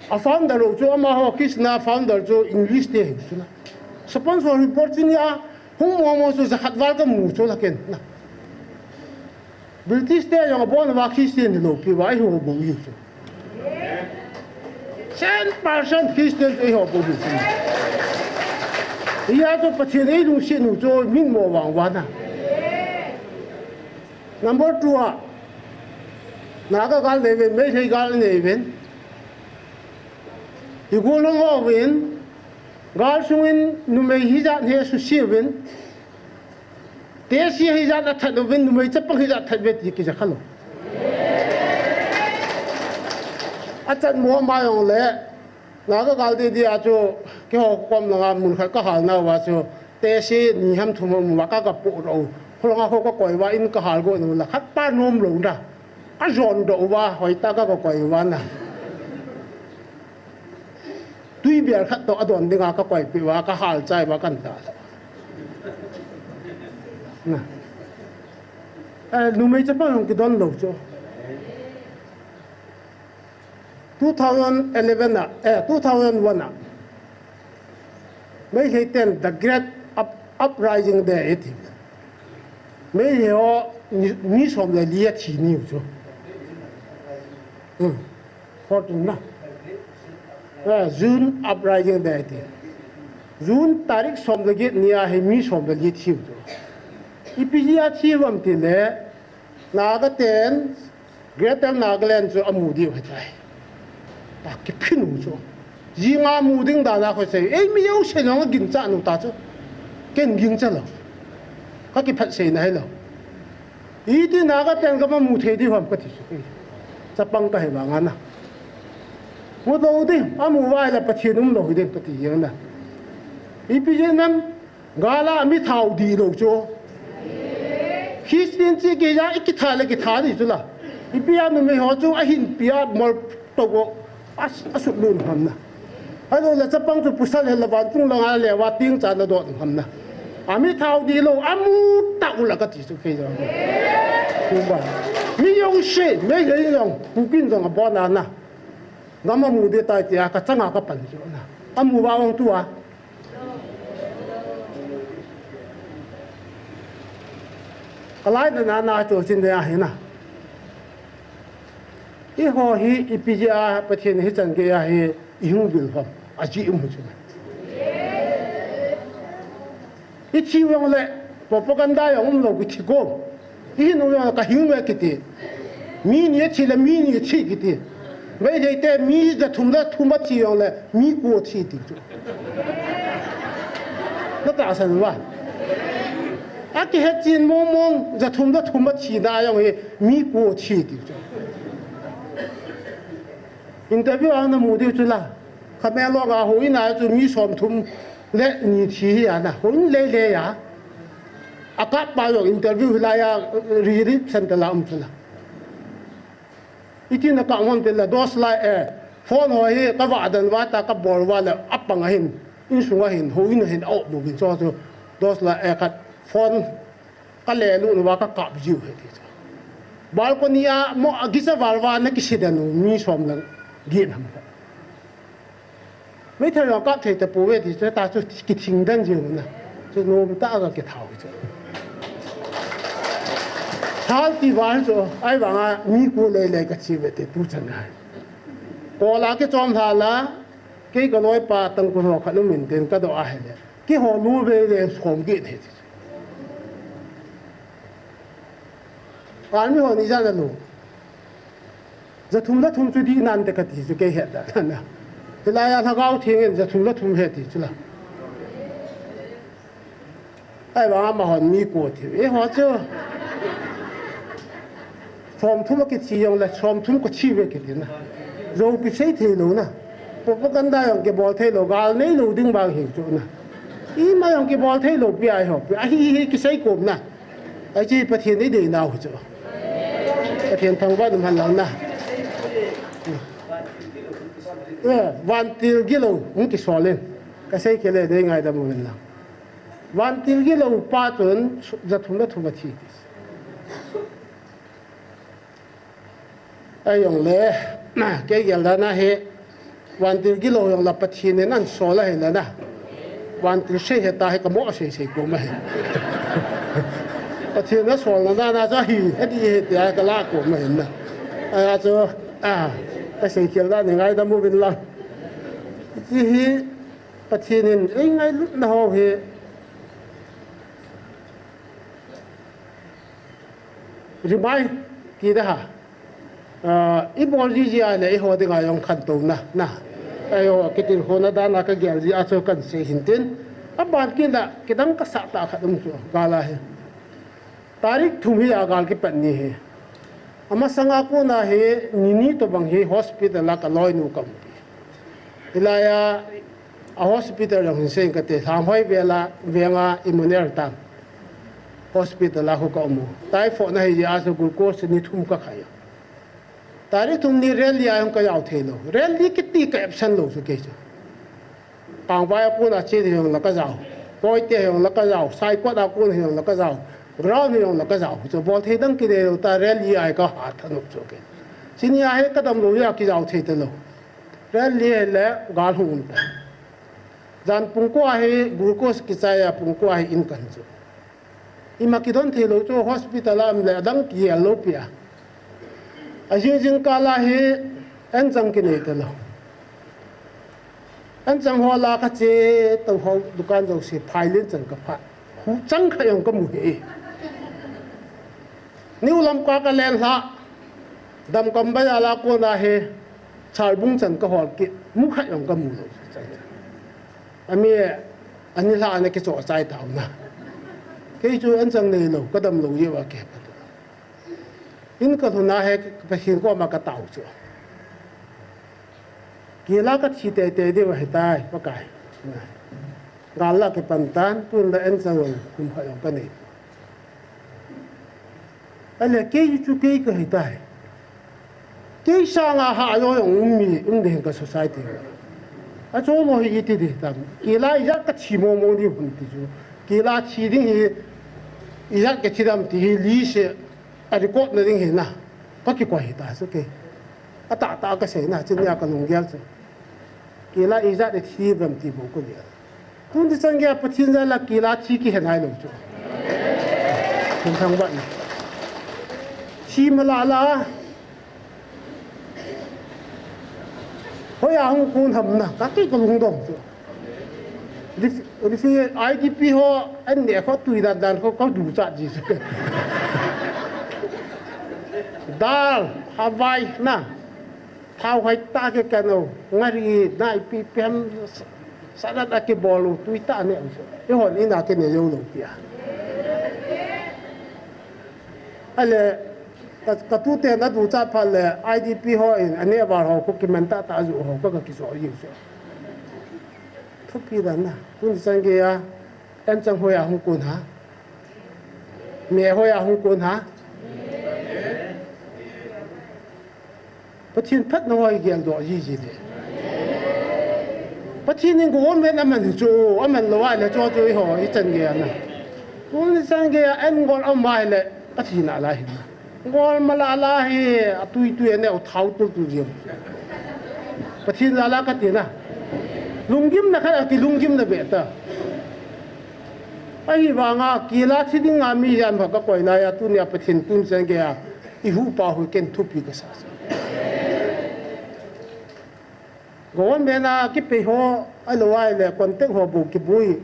A founder lou chu amaho Khisna founder chu English te hi chu na. Sponsor report chu nia hung mo mo chu jakhat val ka mu chu la ken na. British te jong abon uva Christian hilou pi uva eiho bou hi chu. Cent percent Christian chu eiho bou hi chu. Hia chu Pathen eilungset nu chu min mo vang uva na. Number two a, Naga gal nei uvin, Meitei gal nei uvin. I gol hung ho uvin, gal sungin numei hijat hi asusia uvin. Tesi hijat athat uvin, numei chapang hijat that uve ti kija kha lou. Achan mo ma jong le, Naga gal didi a chu, keiho kom langa mun khat ka hal nauva chu, tesi ni ham thum ham uva ka ga po lou. Kholanga kho ka koi uva in ka hal go nu la khat pa nom lou na. Ka jon doh uva, hoitah ka, ka koi uva na. Tui bel khat toh adon dinga ka koi peh uva, ka hal chai uva kan ta. Na. Eh, numei chapang jong kidon lou chu. Two thousand eleven a, eh, two thousand one a. Meitei ten the great up, uprising day iti. Meitei ho mi, mi som le li athi niu chu. Hmm. Fourteen na. Eh, June uprising day iti. June tarik som le get nia hi mi som le li thiu chu. Ipi jeh a thiu ham ti le, Naga ten, Greater Nagaland chu amu diu ahitai. Ta kiphin u chu. Jinga mu ding dan a kho sei. Ei mi jouse jong aginchat u ta chu. Ken gingcha lou. Ka kiphat seina hilou. Iti Naga ten ka mu thei diu ham ka ti chu. Chapang ka hi vang a na. Mu lou ding, amu uva le Pathen um lou hi ding ka ti jeng na. Ipi jeh ham, Gal a mi thao di lou chu. Christian chi kei ja i kitha le kitha di chu la. Ipi a numei ho chu ahin pi a mol to go. As, asut lun ham na. Ahilou le chapang chu pasal hel le vantung langa le va ting cha na dot ham na. Ami thao di lou, amu ta u la kati chu kei jong. Kum ba. Mi jong se, Meitei jong, Kuki jong abon a na. Gam amu di tai tia ka changa ka pan chu na. Amu va ong tua. Ka lainat na na chu chin de ahi na. Eiho hi ipi jeh a Pathen hi chan gei a hi ihung vil ham. Ajeh um chu. Ithi u jong le propaganda jong um lou kithi ko. Ihin u jong le ka hing ve kiti. Mi ni athi le mi ni athi kiti. Meitei te mi jathum le thum athi jong le mi ko athi ti chu. Na tahsan uva. Akihet chin mong mong jathum le thum athi na jong hi mi ko athi ti chu. Interview a na mu diu chu la. Khame lo ga houin a chu mi som thum le ni thi hi a na. Houin lei lei a. Akap pa jong interview hi la ya, eh, relief center la um chu la. Iti na ka hon te la dos la, eh, phone ho hi ka va dan va ta ka bol va le apang a hin. Insung a hin, houin a hin, au mu vin cho chu dos la, eh, khat phone ka le lu nu va ka kap jiu he ti chu. Balcony a mo a gisa val va na kisi dan u mi som lang gin ham. Meitei jong kap thei ta pou ve ti chu ta chu kithing dan jiu na. Chu nom ta ga kithau chu. Thal ti val chu ai vang a mi ko lei lei ka chi ve ti tu chan ai. Ko la kichom tha la kei ka loi pa tang ko ho khat um in tin ka do a he le. Kihou lu ve ve som gin he ti. Army ho ni jan a lu. Jathum le thum chu dih nan te kati chu kei het dan a na. Hilai a Lhagao Theng in jathum le thum he ti chu la. Ai vang amahon mi ko ti. Eiho chu. Som thum a kithi jong le som thum ka thi ve kiti na. Jou kisei thei lou na. Propaganda jong kibol thei lou, gal nei lou ding vang hi chu na. Ima jong kibol thei lou pi a eiho. Pi a hi hi kisei kom na. Ahi chu Pathen i dei nau chu. Pathen thangvah in um hen lang na. Eh, vantil gilou, hung kisol in. Ka sei kei le dei ngaidam uvin lang. Vantil gilou pa chun jathum le thum a thi ti. Ahi jong le, kei gel dan a hi, vantil gilou jong la Pathen in ahin sol ahi na na. Vantil sei he ta hi ka mo sei sei ko ma hi. Pathen in asol na dan a chu hi, he di he ti a ka la ko ma hi na. Ahi a chu, a, ka sei gel dan hi ngaidam uvin lang. Ti hi, Pathen in ei ngailutna ho hi, Rimai, ti da ha. Ah, i bol ji ji a le, eiho dinga jong khantouna, na. Eiho, kitilkhouna dan a ka gel ji a chu kan sei hin tin. Aban kit a, kidang ka sah tah khat um chu, gal a hi. Tarik thum hi a gal kipat ni hi. Amasang a kon a hi, ni ni tobang hi hospital a ka loinu ka um pi. Hilai a, a hospital jong hin sei kate, Lhanghoi vel a, veng a Immanuel Tang. Hospital a khu ka um u. Typhoid na hi jeh a chu glucose ni thum ka khai u. Tarik thum ni rally a jong ka jao thei lou. Rally kiti ka absent lou chu kei chu. Kangvai a kon a che hi jong la ka jao. Koite hi jong la ka jao. Saikot a kon hi jong la ka jao. Ground hi jong la ka jao. Chu bol thei dang kinei lou ta rally a hi ka ha thanop chu kei. Chuni a hi ka dam lou a kijao thei ta lou. Rally hi le gal hung um ta. Jan pung ko a hi glucose kichai a pung ko a hi in kan chu. Ima kidon thei lou chu hospital a um le adang kigel lou pi a. A jing jing kal a hi anchang kinei ta lou. Anchang hol a ka che to ho dukan jouse phai len chan ka phat. Hu chang khat jong ka mu hi. New Lamka ka len lha. Damkam bazar a kon a hi. Chalbung chan ka hol kit. Mu khat jong ka mu lou. Ami ani lha ana kichoh chai tau na. Kei chu anchang nei lou, ka dam lou jeh uva kihe phat u. In ka lhun a hi Pathen koma ka tao chu. Kila ka thi tei tei diu ahi tai, Pakai. Gal la kipan tan, tun la anchang kum khat jong ka nei. Ahile kei chu kei ka hi tai. Kei sanga hahjou jong um mi, um ding ka society. Achu lou hi iti ding tam. Kila ijat kathi momo ding ham ti chu. Kila thi ding hi ijat kathi dam ti hi list a record na ding hi na. Kakikoi hita chu kei. Atahtah kasei na, chunia kalunggel chu. Kila ijat thi dam ti bou kagel. Tuni chan geiya Pathen jal a kila thi kihe nailou chu. Thangvah na. Thi mala la. Hoiya hung kon ham na, kakei kalungdong chu. Ref-, refugee I D P ho, an ne kho tui dan dan kho, kho ducha ji chu. Dal, Hawaii na. Thao hoitah a kikhen u, ngari, naipi, pem, salad a kibol u, tui tah a ne u. Eihon in a kine jou lou tia. Ale, ka, katute na ducha phat le, I D P ho in, aneh val ho, khu kiman tahtah a ju ho, ka, kakijou jiu chu. Thupi dan na, tuni chan geiya, anchang hoiya hung kon ham. Me hoiya hung kon ham. Pathen phatna ho igeldoh jiji le. Pathen in government aman hi chu, aman lou ahile chu chu eiho ichan gei ana. Tuni chan geiya an gol aum ahile Pathen a la hi. Gol mala la hi atui tui aneh u thao tul tul jeng. Pathen jal a kati na. Lunggimna khat a kilunggimna be ta. Ahivanga kila thi dinga mi jan pha kakoi laiya tunia Pathen tuni chan geiya. Ihuhpa hui ken thupi kasa. Government a kipei ho, ahilou ahile contact ho bou kibui.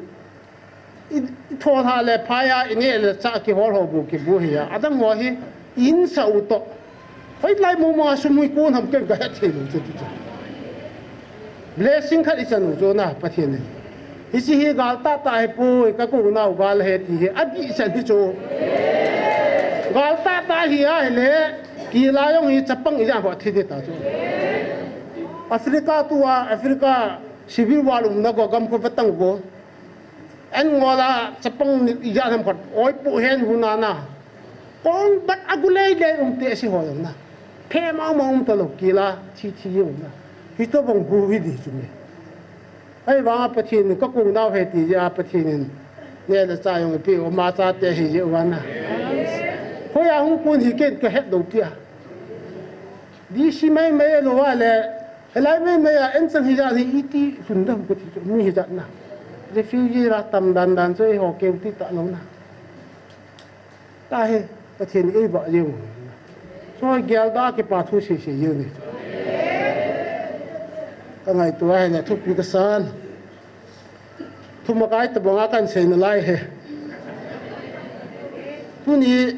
I, itholha le phaiya, ineh le chah kihol ho bou kibui hiya. Adang ho hi, insah u toh. Hoilai mong mong a sum hui kon ham ken kahet thei lou chu chu. Blessing khat ichan u chu na Pathen in. Hiche hi gal tahtah ahipoi, kakou nau gal ahi ti hi, adih chan hi chu. Gal tahtah ahi ahile, kila jong hi chapang ijat ho athi ding ta chu. Africa tua, Africa civil war umna go, gam khu vetang go. An ngol a chapang ijat ham khat, oipu hen huna na. Kong bat agu lei lei um te si ho jong na. Phe mama um talou kila, thi thi jong na. Hitobang hu hi di chu me. Ahivanga Pathen in kakou nau ahi ti jeh a Pathen in neh le chah jong eipeh u, ama chate ahi jeh uva na. Hoiya hung kon hi ken kahet lou tia. D C mai mai lou a le, hilai mai mai a, anchang hijat hi iti lhun dam kati chu, mi hijat na. Refugee la tam dan dan chu eiho keu ti talou na. Tahi, Pathen in eivah jeng u. Choi gelda kipa thu sei sei jeng ni. Ka ngaito ahile thupi kasan. Thumakai tabanga kan sei nalai hi. Tuni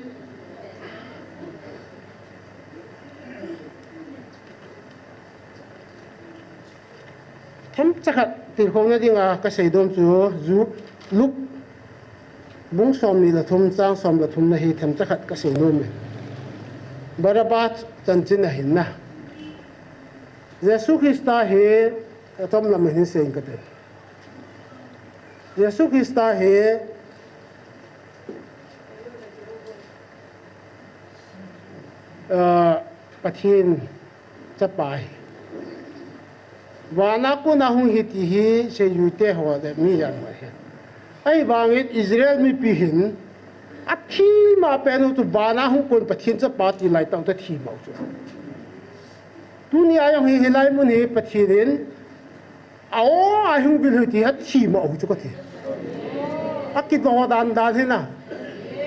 Themcha khat tilkhouna dinga kasei dom chu, Luke, Luke bung somni le thum, chang som le thumna hi themcha khat kasei nom e. Barabbas chanchin ahin na. Jesu Christa hi atom lam ahin seiyin kate. Jesu Christa hi, ah, Pathen chapa ahi. Vana kona hung ahi ti hi seijui te ho le mi jan ho ahi. Ahivangin Israel mipi hin athi ma pen u chu vana hung kon Pathen chapa ti lai tah u chu athi ma u chu. Tunia jong hi hilai mun hi Pathen in A o, a hung vil hui ti athi ma u chu kati. Akidoh dan dan hi na.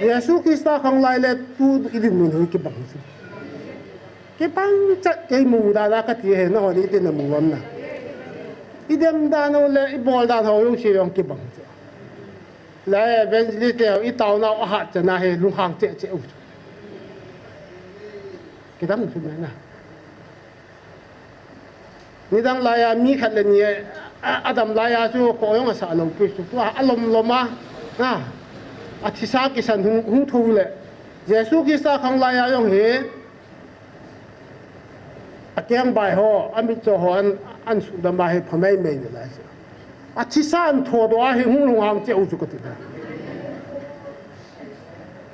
Jesu Christa khang lai le tu idin mun hui kibang chu. Kibang chat kei mu dan a kati hi na hon idin na mu am na. Idem dan u le ibol dan ho jouse jong kibang chu. Lai evangelist te itaona u ahat chana hi lunghang cheh cheh u chu. Kidang chu na. Nidang laiya mi khat le ni, a, adam laiya chu kho jong asah lou pi chu, tua alom lom a, na, athisa kisan hung, hung thou le. Jesu Christa khang laiya jong hi, akeng bai ho, amit cho ho an, an sudam a hi phamai mai ni lai chu. Athisa an thodoh a hi hung lunghang cheh u chu kati na.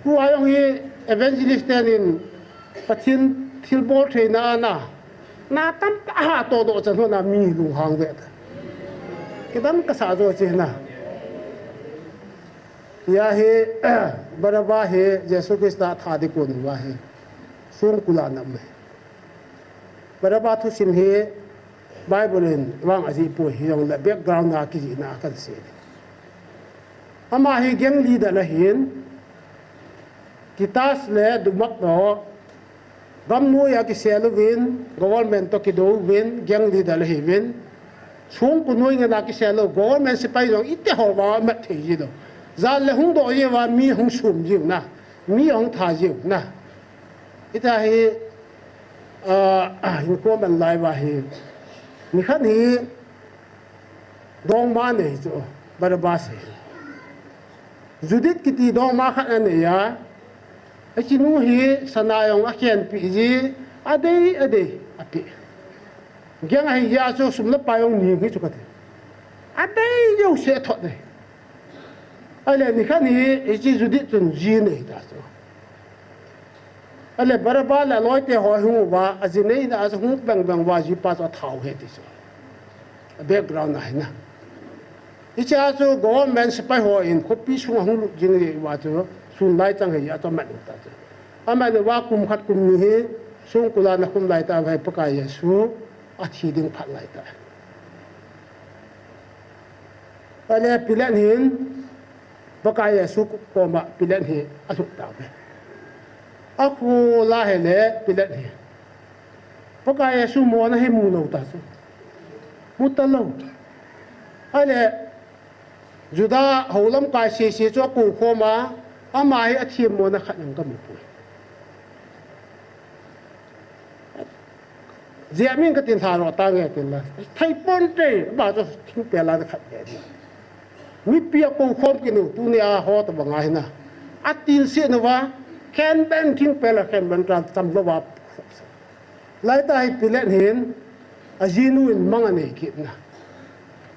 Tua jong hi evangelist tenin, Pathen thilbol theina a na, na tamtah ahatoh doh chan hon a mi lunghang ve ta. Kidang kasa jo chi na. Hia hi, Baraba hi Jesu Christa tha ding kon uva hi songkul a nam e. Baraba thusim hi Bible in vang ajih poi, hijongle background a kijihna a kan sei. Ama hi gang leader ahin, Titus le Dumas toh, gamnoi a kisel uvin, government toh kidou uvin, gang leader ahiuvin, songkul noi ngen a kisel u, government sepai jong ite ho va mat thei ji lou. Jat le hung doh ji uva, mi hung sum jiu na, mi hung tha jiu na. Hita hi, ah, ah, hinkho man lai uva hi, nikhat hi, dongma anei chu, Baraba hi. Judith kiti dongma khat anei a, hiche nu hi sana jong akhenpeh ji, adei, adei, apeh. Gang ahi jeh a chu sum le pai jong ning hi chu kati. Adei jouse athot e. Ahile nikhat hi, hiche Judith chun ji anei ta chu. Ahile Baraba le aloite ho hung uva, aji neina a chu hung veng veng uva, jipa chu atha u ahi ti chu. A background ahi na. Hichea chu government sepai hon khopi sunga hung lut jing uva chu, sun lai chang ahi a chu amat u ta chu. Amat uva kum khat kum ni hi, songkul a ana khum lai tah uva hi Pakai Jesu athi ding phat lai tah. Ahile Pilat hin, Pakai Jesu koma Pilat hi alhut tauve. Akhol a ahile Pilat hi, Pakai Jesu mona hi mu lou ta chu. Mu talou. Ahile Juda ho lamkai sese chu akou khom a, ama hi athem mona khat jong kamu poi. Jia min katin lha ro tange tin la. Thei ponte, ama chu thingpel a khat ve. Mipi akou khom kit u, tunia ho tobang ahi na. Atin se uva, khenben thingpel a khenben tan cham louva. Lai tah hi Pilat hin, ajinu in mang anei kit na.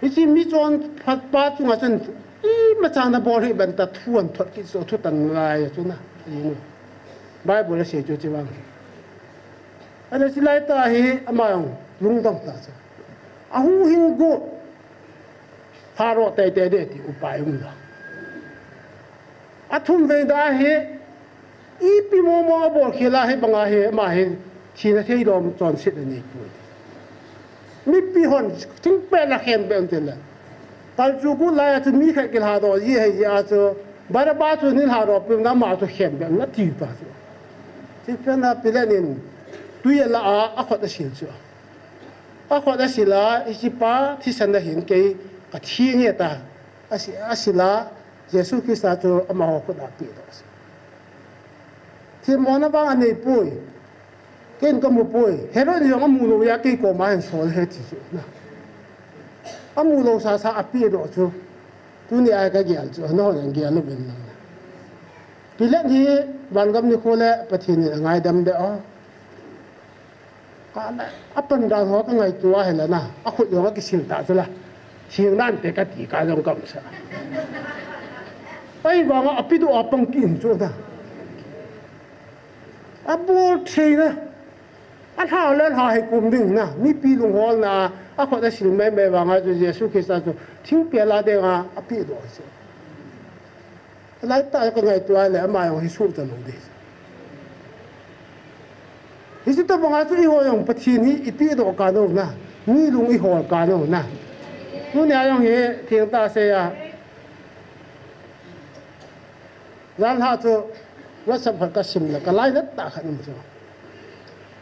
Hiche mi chonphat pa chunga chun, imacha nabol hih benta thu ahin thot kit chu, thu tan lai chu na, ajinu. Bible asei chu hiche vang. Ahile hiche lai tah hi ama jong lungdong ta chu. Ahuhhing got, pharoh teitei ding ti upai um lou. Athum vei tah hi, ipi momo abol khel a hibanga hi, ama hi thina theilou chonset anei poi. Mipi hon thingpel a khenbeh un tin la. Kalchuh got lai a chu mi khat kilhadoh ji ahi jeh a chu, Baraba chu nei lhadoh peh un, ama chu khenbeh un ati ta chu. Hiche phat a Pilat in tui ala a, akhut asil chu. Akhut asil a, hichepa thisan a hin kei kathi nge ta. Asi-, asil a, Jesu Christa chu amaho khut a apehdoh. Themmona vang anei poi. Keiin kamu poi. Herod in jong amu lou a kei koma ahin sol ahi ti chu na. Amu lou sasa apehdoh chu. Tunia kagel chu, nahon jong gel uvin lang. Pilat hi vangam nikho le Pathen in angaidam beh o. Ka na, apandan ho kangaito a hile na, akhut jong akisil ta chu la. Theng nante kati ka jong kamsa. Ahivanga apedoh a pang kit in chu na. Abol thei na. Alha le alha hi kum ding na. Mipi lungholna, akhut asil meimei vanga chu Jesu Christa chu thingpel a dinga apedoh chu. Lai tah kangaito a le ama jong hi suhta lou ding. Hiche tobanga chu eiho jong Pathen hi ipehdoh kha u na, mi lung ihol kha u na. Tunia jong hi thengtah sei a. Janhi chu WhatsApp khat kasim le kalainat tah khat um chu.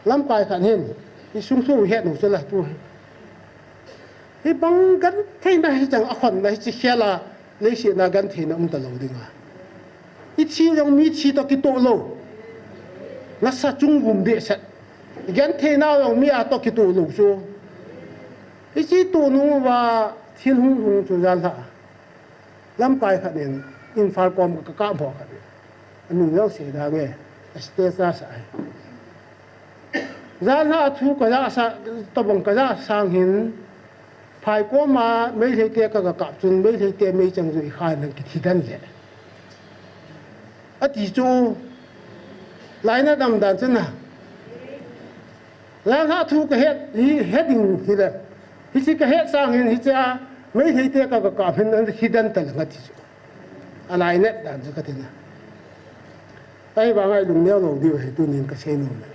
Lamkai khat hin, isung thu het u chu la tu hi. Hibang gentheina hicheng akhonna hiche khel a, leiset a gentheina umta lou dinga. Ithi jong mithi toh kitoh lou. Nasa chung vum behseh. Gentheina jong mi a toh kitoh lou chu. Hiche toh nung uva thil hung hung chu janhi. Lamkai khat in, Imphal kom kakap ho khat in. Amin jong sei da nge, a status a sa ahi. Janhi a thu kajah sa, tobang kajah sang hin, phai koma Meitei te ka, kakap chun, Meitei te meichang jui khan lang kithi den le. Ati chu, lainat umdan chu na. Janhi thu kahet, hi, het ding hile. Hiche kahet sang hin, hiche a, Meitei te ka, ka, ka, hin an hi dan ta le nga ti chu. A lai net dan chu ka ti na. Ahivang a i lungneo lou diu ahi tunin ka sei nom e.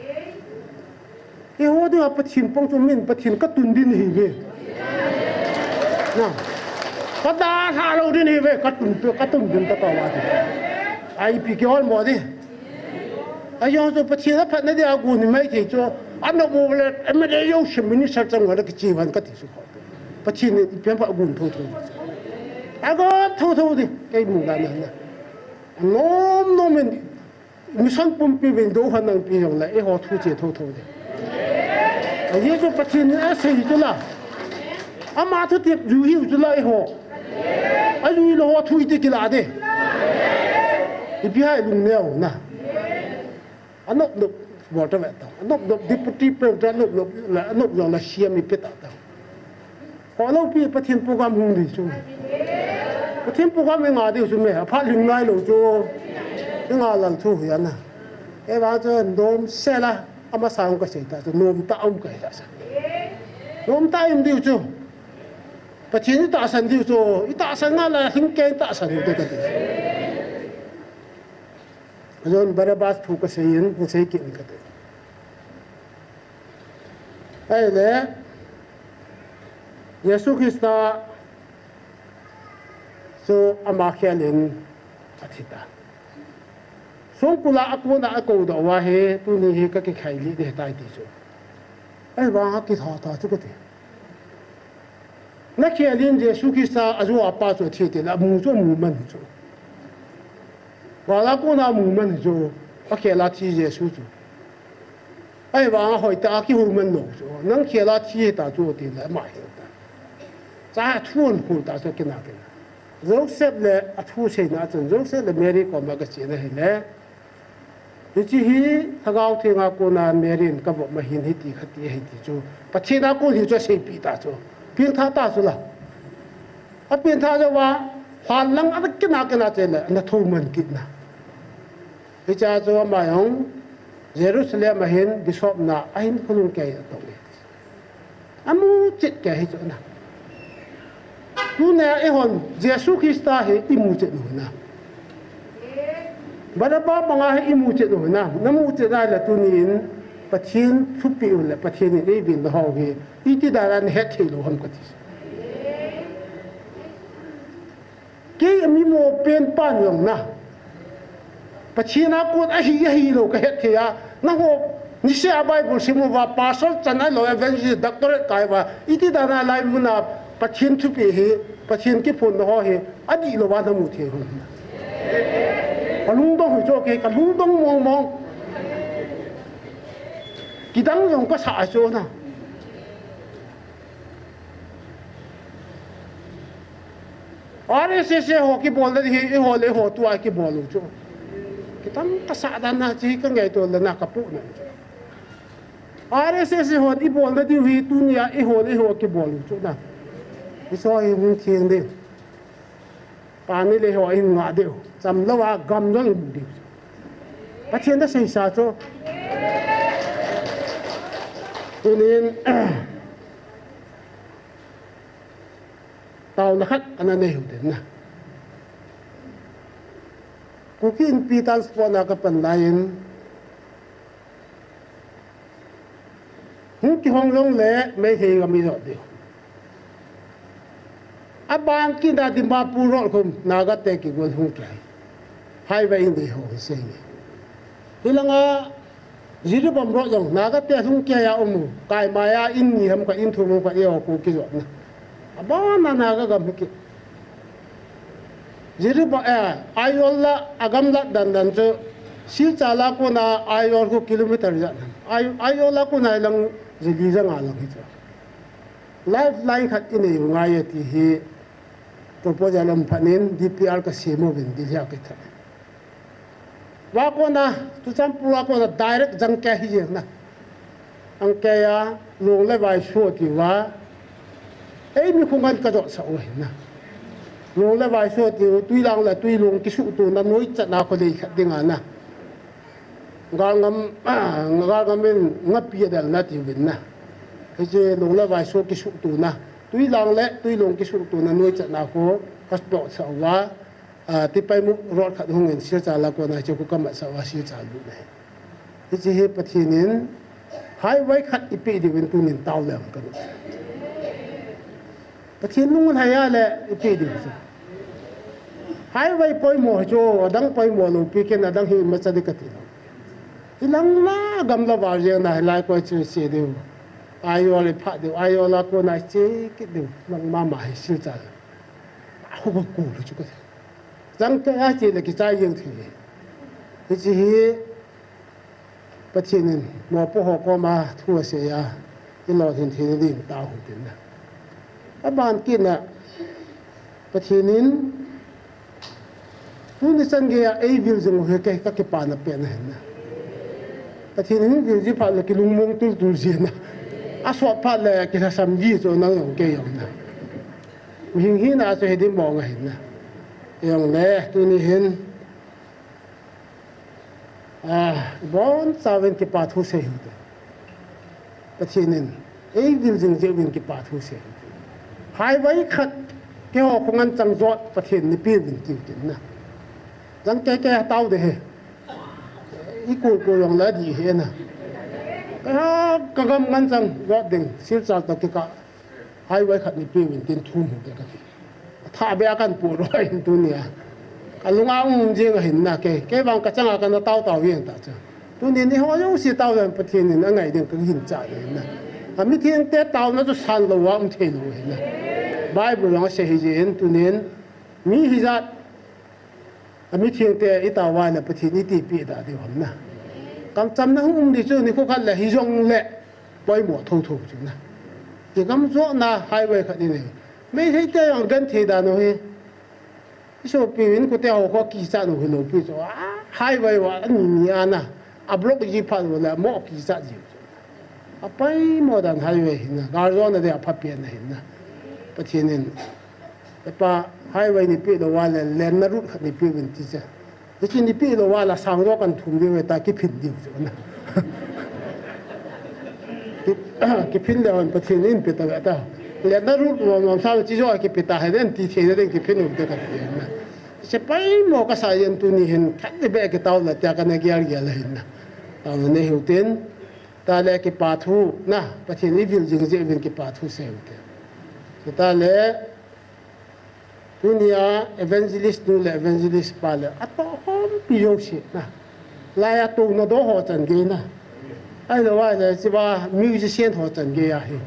Eiho dinga Pathen pang chu min Pathen ka tun ding ahi ve. Na. Ka dalha lou ding ahi ve, ka tun, ka tun ding ka tao a ti. Ai pi ke ol mo di. Ajong chu Pathen a phatna dia gun hi mai thei chu. Anop mo le, M L A jouse minister chang le kiche van ka ti chu. Pathen in ipi ham pha gun thotho. Agon thotho di, kei mu la na na. Nom nom in, mission pumpi vin do han nang pi jong le, eiho thu che thotho di. Ajeh chu Pathen in asei chu la. Ama thu tep ju hiu chu la eiho. Ajui lou ho thu iti kila di. Ipi ham i lungneo na. Anop nop bol ta ve ta. Anop nop deputy pe ta, anop nop la, anop jong la C M i pe ta ta. Ho lou pi Pathen program hung di chu. Pathen program i nga di chu me, aphat ling nai lou chu. I nga lal chu hi ana. Kei vang chu nom se la, ama sang ka sei ta chu, nom ta um ka ta sa. Nom ta um di chu. Pathen i tahsan di chu, i tahsan nga la, hing kei tahsan di ka ti. Ajong Barabbas thu ka sei in, ka sei kit in ka ti. Ahile, Jesu Christa chu ama khel in athi ta. Songkul a akon a akou doh uva hi, tuni hi ka kikhai lih ding ahitai ti chu. Ahivang a kitha ta chu ka ti. Na khel in Jesu Christa a jo a pa chu athi ti le, amu chu amu man hi chu. Gal a kona amu man hi chu, akhel a thi Jesu chu. Ahivang a hoitah a kihou man lou chu. Nang khel a thi ta chu ti le, ama hi ta. Cha thu ahin khol ta chu kina kina. Joseph le athu seina chun, Joseph le Mary koma gache na hile. Hiche hi Lhagao Theng a kona Mary in kavop ma hin hiti khati ahi ti chu. Pathen a kon hi chu aseipeh ta chu. Pengtha ta chu la. Apengtha jou va, lhan lang a kina kina che le, ana thou man kit na. Hiche a chu ama jong Jerusalem a hin bishop na a hin khonung kei a tong e. Amu chet kei hi chu na. Tunia eihon Jesu Christa hi i mu chet u na. Barabba banga hi i mu chet u na. Na mu chet nai le tunin Pathen thupeh u le Pathen in eivin na ho hi iti dan a na het thei lou ham ka ti. Kei a mi mo pen pan jong na. Pathen a kon ahi, ahi lou ka het thei a. Nangho, niseh a Bible sim uva, pastor chan a lou, evangelist, doctorate kai uva. Iti dan a lai mun a Pathen thupeh hi, Pathen kiphonna ho hi, adih lou va na mu thei u. Ka lungdong hi chu kei, ka lungdong mong mong. Kidang jong ka sa a chu na. R S S A ho kibol na hi, eiho le eiho tua kibol u chu. Kitam ka sa dan na chi ka ngaito le na ka pu na chu. R S S A hon i bol na diu hi tunia eiho le eiho kibol u chu na. I so hi hung theng ding. Pani le ho in nga diu. Cham lou a gam lou in diu. Pathen da sei sa chu. Tunin Taona khat ana nei u den na. Kuki Inpi transport na ka pan lai in, hung kihong jong le Meitei gam i jot diu. Aban kit a Dimapur road khun Naga te kigol hung kihei. Highway in dei ho hi sei nge. Hilanga Jiribam road jong Naga te hung kihei a um u. Kaimai a in ni ham khat, in thum ham khat, eiho khu kijot na. Abana Naga gam hi kit. Jiribam, eh, Aizawl la, agam lat dan dan chu, Silchar la kona Aizawl khu kilometer ijat ham. Ai-, Aizawl la kona lang jili ja nga lang hi chu. Lifeline khat i nei u ngai e ti hi proposal um phat in D P R ka sem uvin Delhi a ka thah. Va kona, Churachandpur a kona direct Jangkei hi jeng na. Jangkei a, Long le Vaisu ti uva. Ei mi khongan ka jot sa u hin na. Long le Vaisu ti u, Tuilang le Tuilong kisuhto na noi chan a kho lei khat ding a na. Galngam, ah, galngam in ngapi a del na ti uvin na. Hiche Long le Vaisu kisuhto na. Tuilang le Tuilong kisuhtona noi chatna khu ka spot sah uva, ah, Tipaimukh road khat hungin Silchar a kona chu ka mat sah uva Silchar lut ahi. Hiche hi Pathen in highway khat eipeh diuvin tunin tao leu ka lut. Pathen lung lhai a le eipeh diu chu. Highway poimo hi chu, adang poimo lou pi ken adang hi imacha ding kati lou. Ilang la gamla val jeng na hilai koi chu che diu. Aizawl le phat diu, Aizawl a kona che kit diu. Nang mama hi Silchar. Ahu ba ku lu chu ka. Jang ka a che le kichai jeng thei. Hiche hi Pathen in mopo ho koma thu asei a, ilolhin theina ding tao hih in tin na. Aban kit na, Pathen in tuni chan geiya eivil jing u hi kei ka kipana pen ahi na. Pathen in vil ji phat le kilungmong tultul ji na. Asot phat le kilhasam ji chu nang jong kei jong na. Mihem hina chu hiding mong ahi na. Jong le tuni hin Ah, ibonchauvin kipa thu sei hite. Pathen in eivil jing jeh uvin kipa thu sei hite. Highway khat keiho khongan chang jot Pathen in eipeuvin tiu tin na. Jang kei kei tao de he. Ikul kul jong la di he na. Ka, ka gam ngan chang jot ding Silchar toh kikah highway khat neipeuvin tin thu hung te kati. Athah beh a kahin pui lou ahin tunia. Ka lunga um jing ahin na kei. Kei vang ka changa kana tao tao jeng ta chu. Tuni ni ho jouse tao jeng Pathen in angai ding ka ginchat ahi na. Amithengte taona chu san louva um thei lou ahi na. Bible jong asei hi jeh in tunin mi hijat Amithengte itao uva le Pathen in iti peh da diu ham na. Kamchamna hung um di chu nikho khat le hijongle poimo thotho chu na. Kigam jotna highway khat in ahi. Meitei te jong genthei dan u hi. Isopiu inkote ho kho kichat u hilou pi chu. Ah, highway uva ani ni a na. Ablock ji phat uleh mo kichat ji chu. Apoimo dan highway ahi na, gal jona dia aphapen ahi na. Pathen in, Hepa, highway neipeh lou uva le, lenna route khat neipeuvin ti chu. Hiche neipeh lou uva le, sang jo kahin thum diu ahi ta, kiphin diu chu na. Ki, kiphin leu hen Pathen in pe ta ve ta. Lenna route nom nom sa chu jo kipe ta hen, ti theina ding kiphin u te kati na. Hiche poimo kasa jeng tuni hin, khat ni beh kitao le tia kana gel gel ahi na. Taona nei hiu tin. Tale kipa thu na, Pathen in eivil jing jeh uvin kipa thu sei u te. Tale, tunia evangelist nu le evangelist pa le, atoh khompi jouse na. Laiya touna doh ho chan gei na. Ahilou ahile, hichea musician ho chan gei ahi.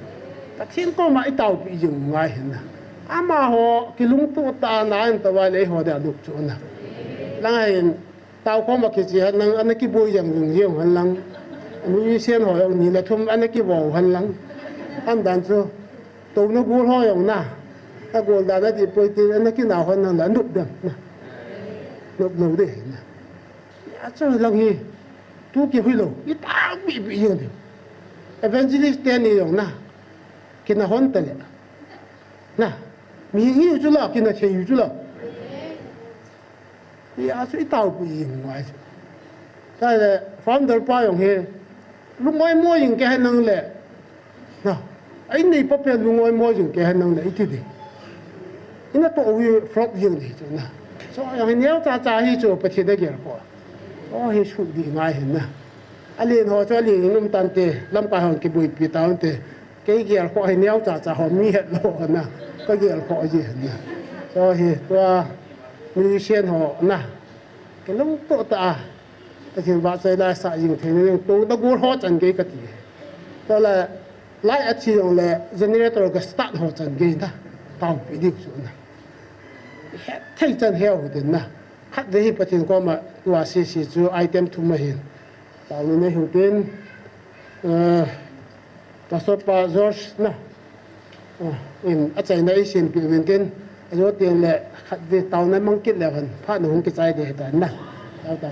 Pathen koma itaopeh jing u ngai ahi na. Amaho kilungtoh tah a na in tao uva le eiho dia nop chu na. Lang ahin, Tao khom a kiche hen lang, ana kiboi jeng jeng jeng hen lang. Musician ho jong ni le thum ana kivo hen lang. Ahin dan chu, touna gol ho jong na. Agol dan adih poi ti, ana kinah hen lang le, anop dem na. Nop lou ding na. Achu lang hi, tu kihui lou, itaopeh peh jeng ding. Evangelist teni jong na. Kinah hen ta le. Na, mi hi chu la, kinah thei chu la. Hia chu itaopeh jing ngai chu. Tale founder pa jong hi, lungoimo jing kei hen lang le. Na, a inneipa pen lungoimo jing kei hen lang le, iti ding. Ina toh u hi flop jing ding chu na. Chu jong hi neocha cha hi chu Pathen in agelkhoh. Chu hi sut ding ngai ahi na. Alen ho chu alen in um tante, lamkai hon kiboipi tauvinte. Kei gelkhoh hi neocha cha ho mi hetlou na, ka gelkhoh ji na. Chu hi tua musician ho na, kilungtoh tah a, Pathen vahchoi la sah jing theina ding, touna gol ho chan gei kati. Tale, light athi jongle, generator ga start ho chan gei na, taopeh diu chu na. Hethei chan heu hitin na. Khatvei hi Pathen koma tua sese chu item thum ahin. Taona nei hiu tin, eh, Pastor pa George na, eh, in achaina eisinpeh uvin tin, ajo teng le khatvei taona mang kit leu hen, phat na hung kichai ding ahitan na. Tao tao.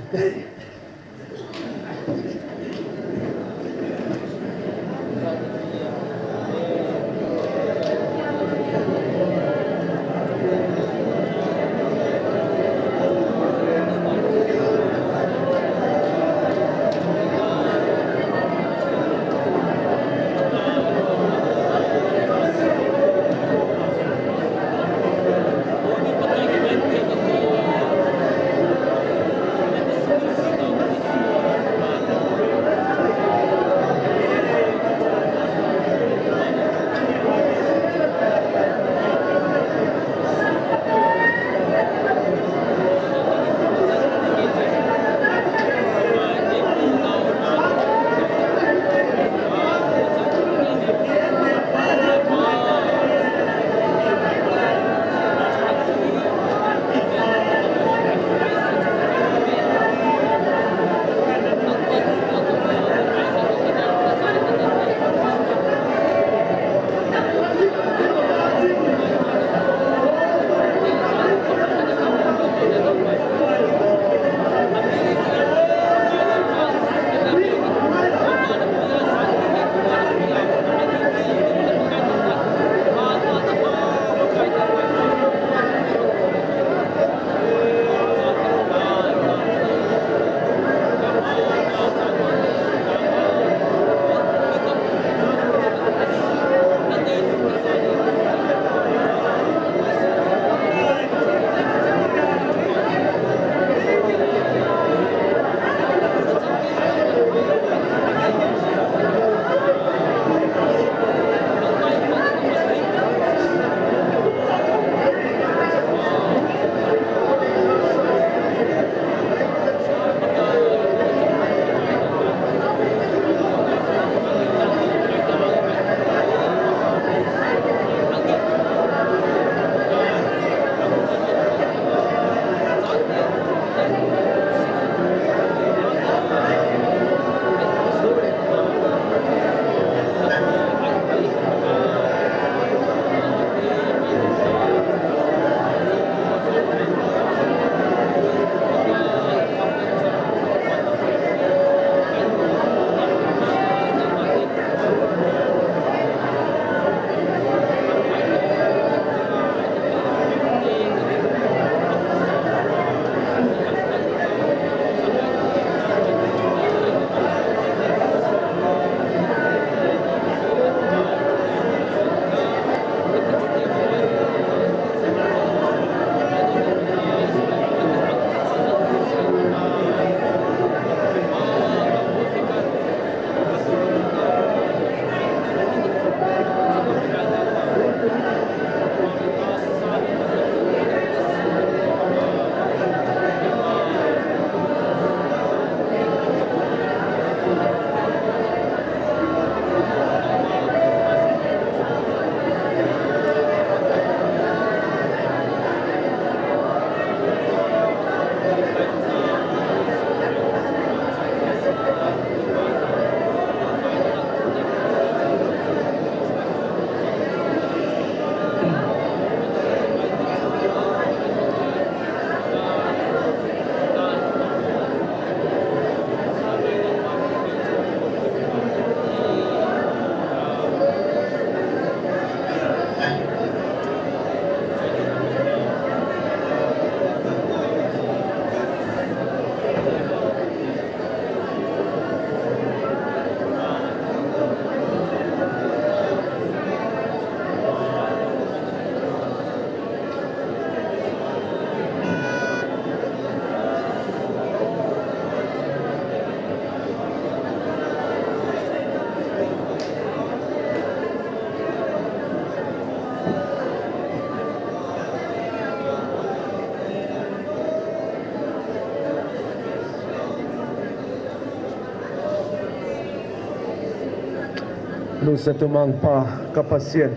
Lungset umang Pa, ka Pathen,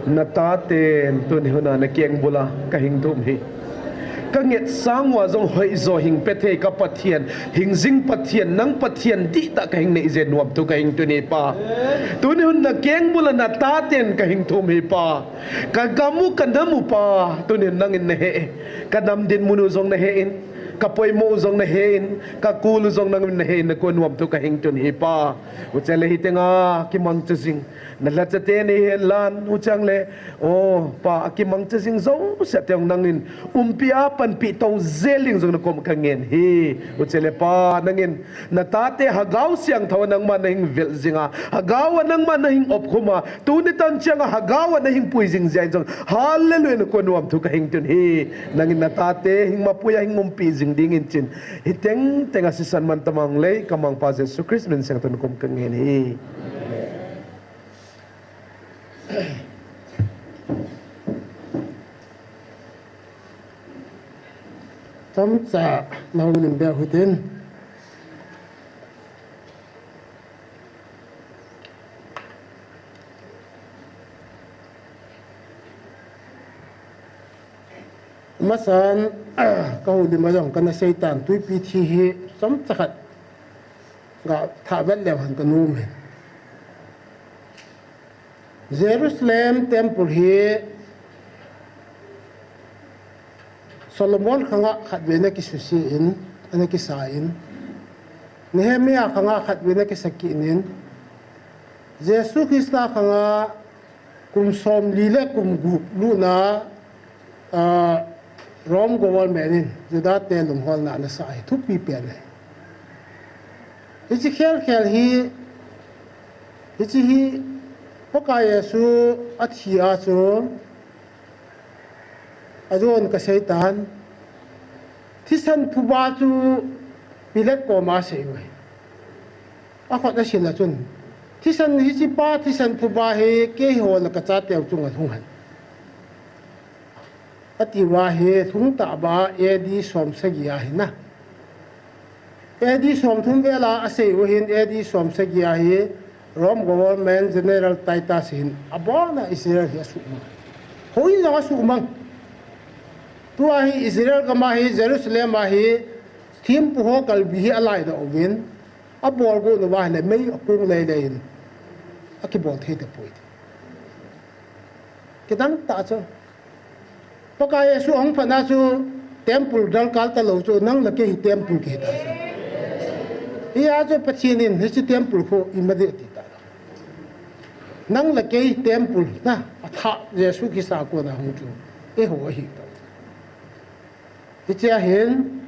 na taten tuni huna na kengbula ka hing thum hi. Ka ngetsang uva jong hoijo hing pe thei ka Pathen, hing jing Pathen, nang Pathen dihtah ka hing nei jeh nuam thu ka hing tuni Pa. Tuni hun na kengbula na taten ka hing thum hi Pa. Ka gam u ka nam u Pa, tuni nangin na he. Ka nam dinmun u jong na he in, ka poimo u jong na he in, ka kul u jong nangin na he in, na kon nuam thu ka hing tuni Pa. Uchele hi tenga kimangcha jing na lhacha te nei hen lan, uchangle, o Pa, a kimangcha jing jouse te jong nangin umpi a panpi tong jel ding jong na kom ka ngen hi. Uchele Pa, nangin na tate Hagao Siangthou a nangma na hing vel jinga, Hagao a nangma na hing opkhum a, tuni tan chianga Hagao a na hing pui jing jeh in jong, Hallelujah, na kon nuam thu ka hing tun hi. Nangin na tate hing mapui a hing umpi jing dingin chin, hi tengteng a sisan man tamang lei, ka Mangpa Jesu Christ min seng tun kom ka ngen hi. Chomcha na hung lim beh u hitin. Masan, ka houlim a jong kana seitan, twipi thi hi chomcha khat ga thah vet leu hen ka nom e. Jerusalem temple hi Solomon khanga khatvei na kisuse in, ana kisa in, Nehemiah khanga khatvei na kisa kit in, Jesu Christa khanga kum somli le kum gup lutna, ah, Rome government in Juda te lungholna ana sa hi thupi pen ahi. Hiche khelkhel hi, hiche hi, Pakai Jesu athi a chu, ajon ka seitan, thisan phuba chu Pilate koma asei uve. Akhut asil a chun, thisan hiche pa, thisan phuba hi keiho le ka chateu chunga lhung hen, ati uva hi lhung tah uva A D som sagi a hi na. A D som thum vel a asei u hin A D som sagi a hi Rome government General Titus hin abolna Israel hi asuhmang. Hoi jong asuhmang. Tua hi Israel gam a hi, Jerusalem a hi, thempu ho kalbi hi alaidoh uvin, abol got uva ahile mei akong lei lei in akibol thei tapoi. Kidang tah chu. Pakai Jesu ahung phatna chu temple darkar talou chu, nang le kei hi temple kihi ta chu. Hia chu Pathen in hiche temple khu ima ding ati ta. Nang le kei temple na, athah Jesu Christa kona hung chu, eiho ahi ta. Hichea hin,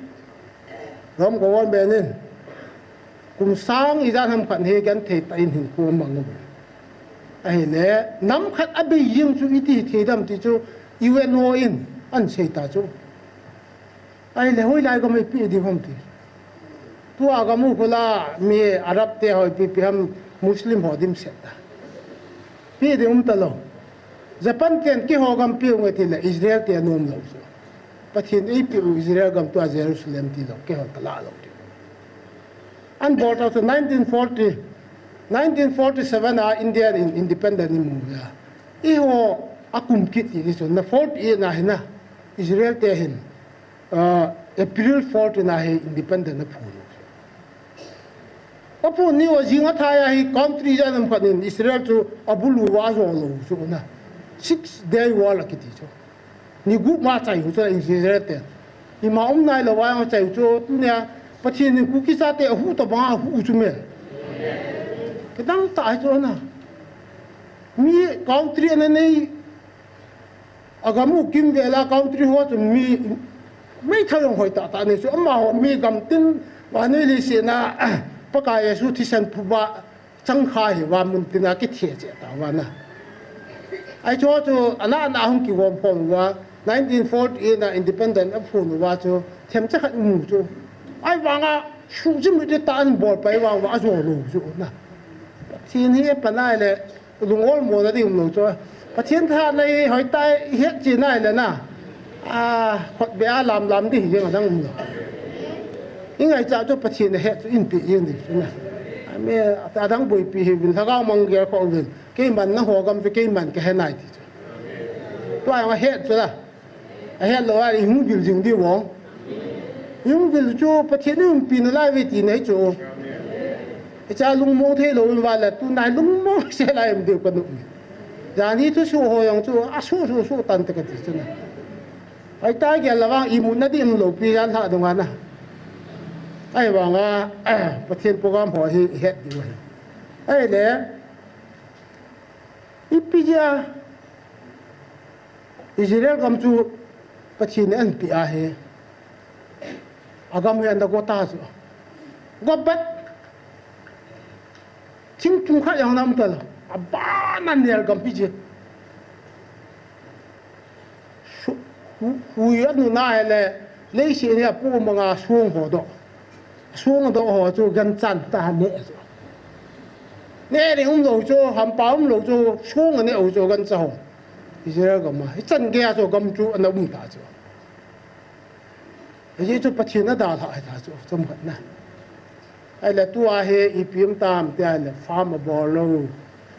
Rome government in, kum sang ijat ham khat hi genthei tah in hinkho amang uve. Ahile, nam khat abei jeng chu iti thei dem ti chu, U N O in, ahin sei ta chu. Ahile, hoilai gam a ipi ding ham ti. Tua gam u khu la, mi Arab te ho ipi ipi ham, Muslim ho dimset ta. Ipi ding um talou. Japan ten keiho gam peh u nge tile Israel te anom lou chu. Pathen eipeh u Israel gam tua Jerusalem tilou, keiho kalah lou ti. Ahin bol tau chu nineteen forty, nineteen forty-seven a India in independent imu uva. Eiho akum kit ti chu na forty-eight na hi na Israel te hin, ah, April fourteen a hi independent aphon u. Aphon ni u jing athai a hi country ijat ham khat in Israel chu abulu uva ajo lou chu na. Six Day War akiti chu. Ni gup ma achai u chu Israel te. Ima um nailou uva achai u chu tunia Pathen in Kuki chate ahuh tobang ahuh u chu me. Kidang tah hi chu na. Mi country ana nei Agam u kimvel a country ho chu mi meithal jong hoi tah tah nei chu, amaho mi gam tin, vannoi leiset a Pakai Jesu thisan phuba changkha hi va mun tin a kitheh cheh tauva na. Ahi chu chu ana ana hung kigom khom uva, nineteen forty-eight a independent aphon uva chu themcha khat um u chu. Ahivanga suhchimit tah in bol pai vang uva ajo lou chu na. Pathen hi apanai le, lung olmo na ding um lou chu. Pathen thahatna hi hoitah i het cheh nai le na. A, khutbeh a lam lam ding hi jeng adang um lou. I ngaichat chu Pathen ahet chu in peh jeng ding chu na. Adang boipi hiuvin, lhagao mang gel khol uvin. Keiman nangho gam chu keiman kahe nai ti chu. Tua jong ahet chu la. Ahet lou a, ihung vil jing diu vang. Ihung vil chu Pathen in umpi nalai uve tina hi chu. Hiche lungmong thei lou in vale, tunai lungmong se lai um diu ka nom e. Jani thusoh ho jong chu asuh suh suh tan te kati chu na. Ahi ta gel la vang imutna ding umlou pi jan lha dong ana. Ahivanga Pathen program ho hi ihet diu ahi. Ahile, ipi jeh a Israel gam chu Pathen in ahinpeh ahi. Agam hi ana go ta chu. Go bat. Thingphung khat jong ana um talou. Abana nel gam hi chu. Su-, hu-, hui anu na hele, leiset hi apu manga song ho doh. Song doh ho chu ganchan tah a neh chu. Neh ding umlou chu, hampa umlou chu, song aneh u chu gancha ho. Israel gam a. Hichan gei a chu gam chu ana um ta chu. Hiche chu Pathen in adalhah ahi ta chu, chomkhat na. Ahile tua hi ipi um tam tia le farm abol lou.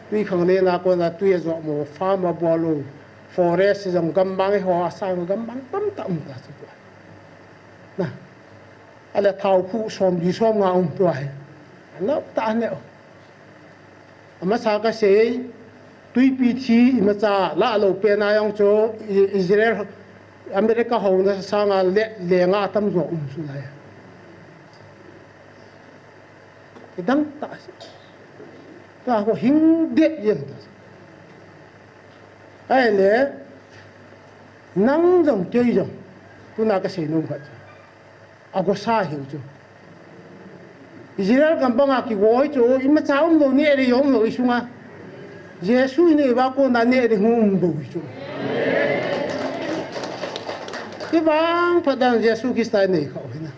Twikhanglen a kona twi ajoh mo, farm abol lou. Forest jong gammang eiho a sang gammang tamtah um ta chu tua. Na. Ahile thao khu somli somnga um tua hi. Anop tah aneh u. Amasa kasei, twipi thi imacha lah lou pen a jong chu I-, Israel, America houna sanga le, lenga atam jo um chu lai. Kidang tah. Tua ho hing det jeng ta. Ahile, nang jong kei jong, tuna kasei nom khat chu. Agosa hiu chu. Israel gam banga kigo hi chu, imacha umlou, neh ding umlou isunga. Jesu inei uva kona neh ding hung um bou hi chu. Kivangphat dan Jesu Christa inei khah u hi na.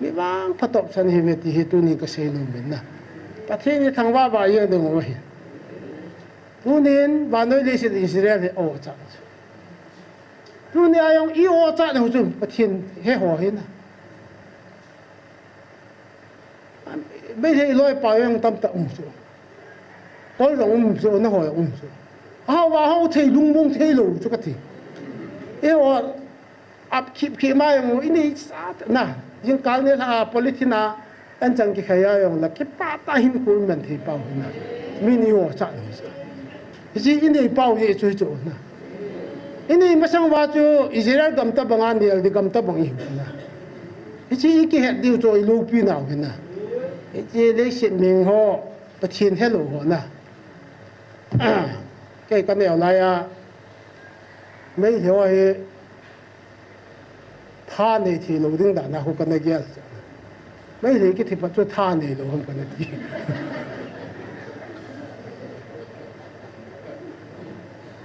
Mi vangphat topchan ihiuve ti hi tunin kasei nom in na. Pathen in thangvah vah jeng ding u ahi. Tunin vannoi leiset Israel hi aochat chu. Tuni a jong i ochat nau chu Pathen he ho hi na. Meitei loipa jong tamtah um chu. Kol jong um chu, nangho jong um chu. Ahoa hou thei, lungmong thei lou chu kati. Eiho ap khip khip ma jong inei sa na. Jingkal nilhah a polythene a Anchang kikhai a jong la kipah tah a hinkho iman thei pau hi na. Min i ochat nau chu. Hiche inei pau hi chu chu na. Inei masang uva chu Israel gam tobang a nel ding gam tobang ihiu na. Hiche i kihet diu chu ilopi nau hi na. Hiche leiset meng ho, Pathen helou ho na. Kei kaneo lai a, Meitei ho hi tha nei thei lou ding dan a khu kana gel. Meitei kithi phat chu tha nei lou ham kana ti.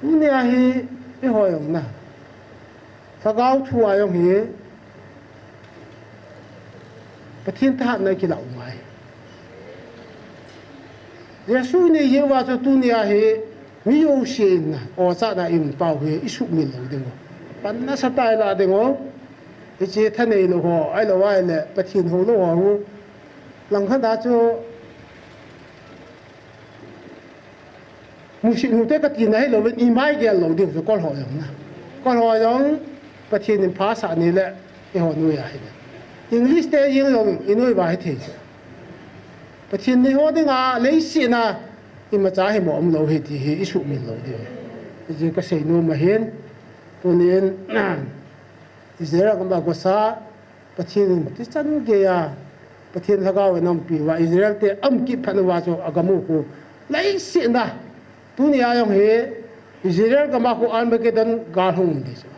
Tunia hi eiho jong na. Lhagao thu a jong hi Pathen thahatna i kilah u ngai. Jesu inei jeh uva chu tunia hi mi jousen na, ochatna i um pau hi i sumil lou ding u. Pan nasatah a i lah ding u. Hiche thanei lou ho, ahilou ahile Pathen houlou ho. Langkhat a chu Musit hute kati na hilou vin, i mai gel lou diu chu Kol ho jong na. Kol ho jong Pathen in phasah ni le eiho noiya hi na. English te jeng jong i noi uva hithei chu. Pathen nei ho dinga leiset a imacha himo umlou hi ti hi i sumil lou diu. Hiche kasei nom ahin. Tunin Israel gam a gosa Pathen in tichan geiya, Pathen lhagao in aumpi uva, Israel te aum kit phat uva chu agam u khu. Leiset a, tunia jong hi, Israel gam a khu Armageddon gal hung um ding chu.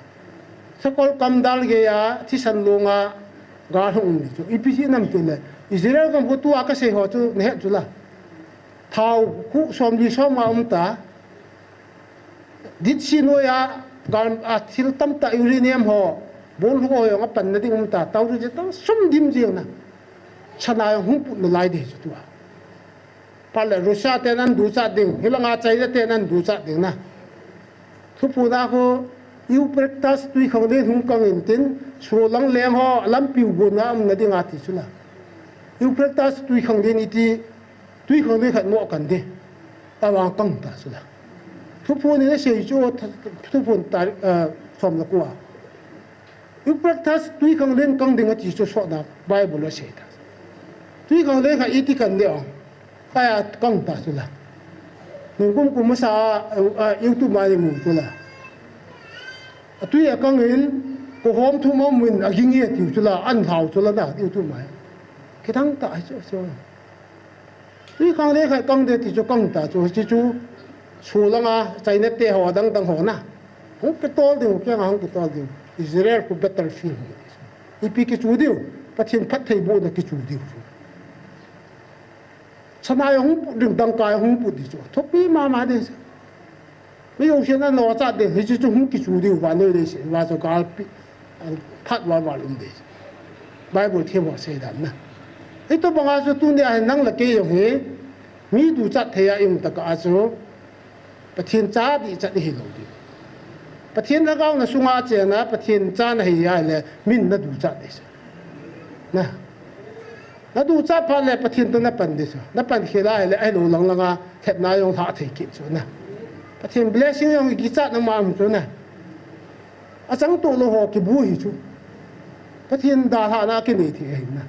Sakol kamdal geiya, thisan longa gal hung um ding chu. Ipi jeh ham itile, Israel gam khu tua kasei ho chu, nahet chu la. Thao khu somli somnga um ta. Dead Sea noiya, gal a thil tamtah uranium ho, bolhuk ho jong apanna ding um ta, tao ri je tao sum dim jeng na. China jong hung put nalai ding chu tua. Phat le Russia ten ahin duchat ding, hilanga China ten ahin duchat ding na. Thupuna khu, Euphrates twikhanglen hung kang intin, solang leng ho, lampi u gonna umna dinga ti chu la. Euphrates twikhanglen iti, twikhanglen khat mo kan de. Awang kang ta sula. Thuphon in asei chu, thuphon ta, eh, som la kua. Euphrates twikhanglen kang ding ati chu sona Bible a asei ta. Twikhanglen khat iti kan de ong. Kaya kang ta sula. Ningkum kum masa a, a, YouTube mai mu sula. Atui akang in, ko hom thu ma mun aging e tiu chula, an hlau chula na, tiu tu mai. Kidang ta chu, chu. Twikhanglen khat kang de ti chu kang ta chu, chi chu. Sulanga, China te ho, dang dang ho na. Hung kitol ding, kiang hung kitol ding. Israel khu battlefield. Ipi kichu diu, Pathen phattheibohna kichu diu. Sana jong hung put ding, dangka jong hung put ding chu. Thupi mama ding chu. Mi jousen anochat ding, hiche chu hung kichu diu, vannoi leiset uva chu galpi, phat val val um ding chu. Bible themho asei dan na. Hitobanga chu tunia hin nang le kei jong hi, mi duchat thei a i um tah a chu, Pathen cha dihchat ihi lou ding. Pathen lhagao na sunga achen a, Pathen cha nahi ahile, min naduchat ding chu. Na. Naduchat phat le Pathen toh napan ding chu. Napan khel ahile, ahilou lang langa, thepna jong lha thei kit chu na. Pathen blessing jong kichat na ma um chu na. Achang toh lou ho kibu hi chu. Pathen dalhahna kinei thei ahi na.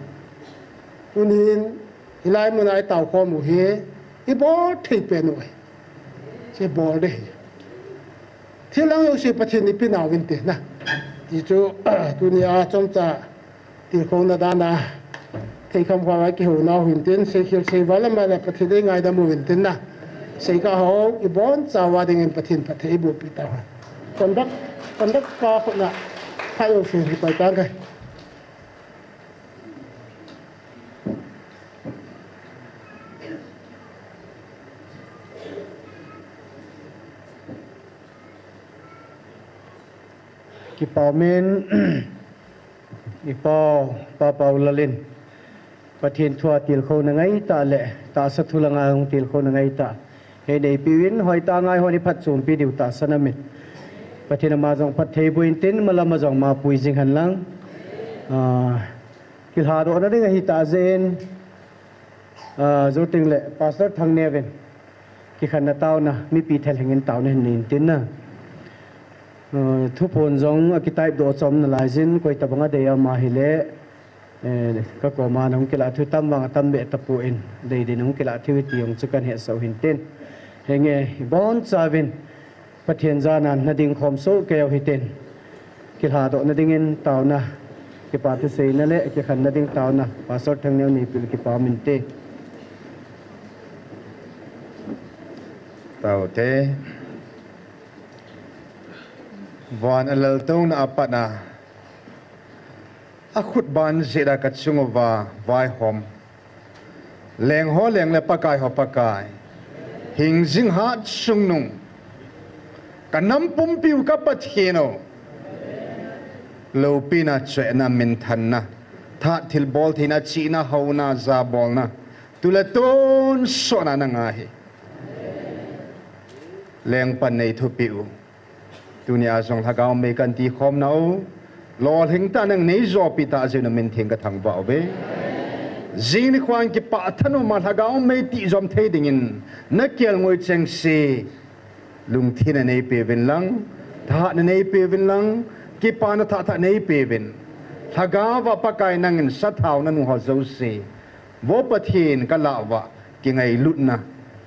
Tunin, hilai muna i tao khom u hi, i bol thei pen u ahi. Che bol de hi. Thil dang jouse Pathen in eipeh nauvin te na. Ti chu, tunia chomcha tilkhouna dan a, theikham kha a kihou nau hin tin, seikhel seival ama le Pathen in eingaidam uvin tin na. Seikha ho, ibonchauva dingin Pathen phatthei eiboh peh tauhen. Conduct, conduct pa khut na, pha jouse hi pai tang kai. Kipa umin, i pau, Pa Paulal in, Pathen thua tilkhouna ngaitah le, tahsa thu langa hung tilkhouna ngaitah. Hei neipeuvin, hoitah a ngai hon i phatchompi diu tahsan amin. Pathen ama jong phatthei boh in tin, malama jong ma pui jing hen lang. Ah, kilhadohna ding ahi tah jeh in, ah, Joting le Pastor Thangneo in, kikhenna taona, mipi thalheng in taona hin nei in tin na. Ah, thuphon jong akitype doh chom nalai jin, koi tabang a dei ama hile, Eh, ka koma nahung kilah thu tam vang atam beh tapon, dei dei nahung kilah thu ti jong chu kahin hetsah u hin tin. Henge, ibonchauvin, Pathen jana nading khom soh kei u hitin. Kilhadohna dingin taona, kipa thuseina le kikhenna ding taona, Pastor Thangneo neipeh u kipa umin te. Taute. Van a laltouna a pat a. Akhut ban jeh a kachung uva vaihom. Leng ho leng le Pakai ho Pakai. Hingjing hatchungnung. Ka nam pumpiu ka Pathen u. Loupina, chohna, minthanna. Thahat thilbol theina, chihna, houna, jabolna. Tu le tun sotna nanga ahi. Lengpan nei thupeh u. Tunia jong lhagao mei kan tikhom nau. Lolhing tah nang neijopi tah jeh u namin theng kathangvah uve. Jing nikho in kipah thanopma lhagao mei tijom thei dingin nakelngoi chengse. Lungthim a neipeuvin lang, thahat a neipeuvin lang, kipana thah thah neipeuvin. Lhagao va Pakai nangin sathao nanu ho jouse. Vo Pathen kalah uva, kingailutna,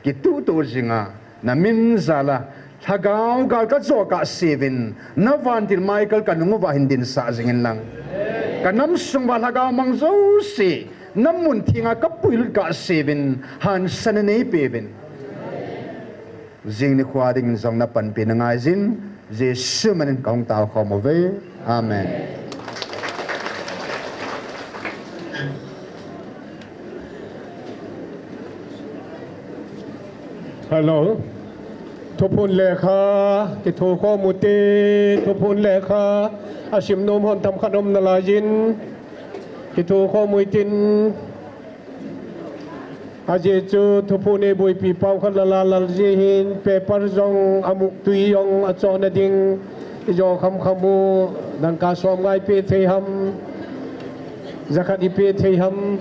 kituhtuh jinga, namin jal a, lhagao gal kajoh kahseuvin, na vantil Michael kanung uva hin dinsah jingin lang. Kanam sung uva lhagao mang jouse, namun thenga kapuilut kahseuvin, hansanna neipeuvin. Jing nikho dingin jong napanpina ngaijin, Jesu minin kahung taokhom uve. Amen. Hello. Thuphon lekha, kithokhom ute, Thuphon lekha, asim nom hon themkhat um nalaijin, kithokhom utin, Ajeh chu Thuphon eiboipi pau khat lala lal jeh hin paper jong amu tui jong achohna ding ijo khamkham u, dangka som nga ipeh thei ham, jakhat ipeh thei ham.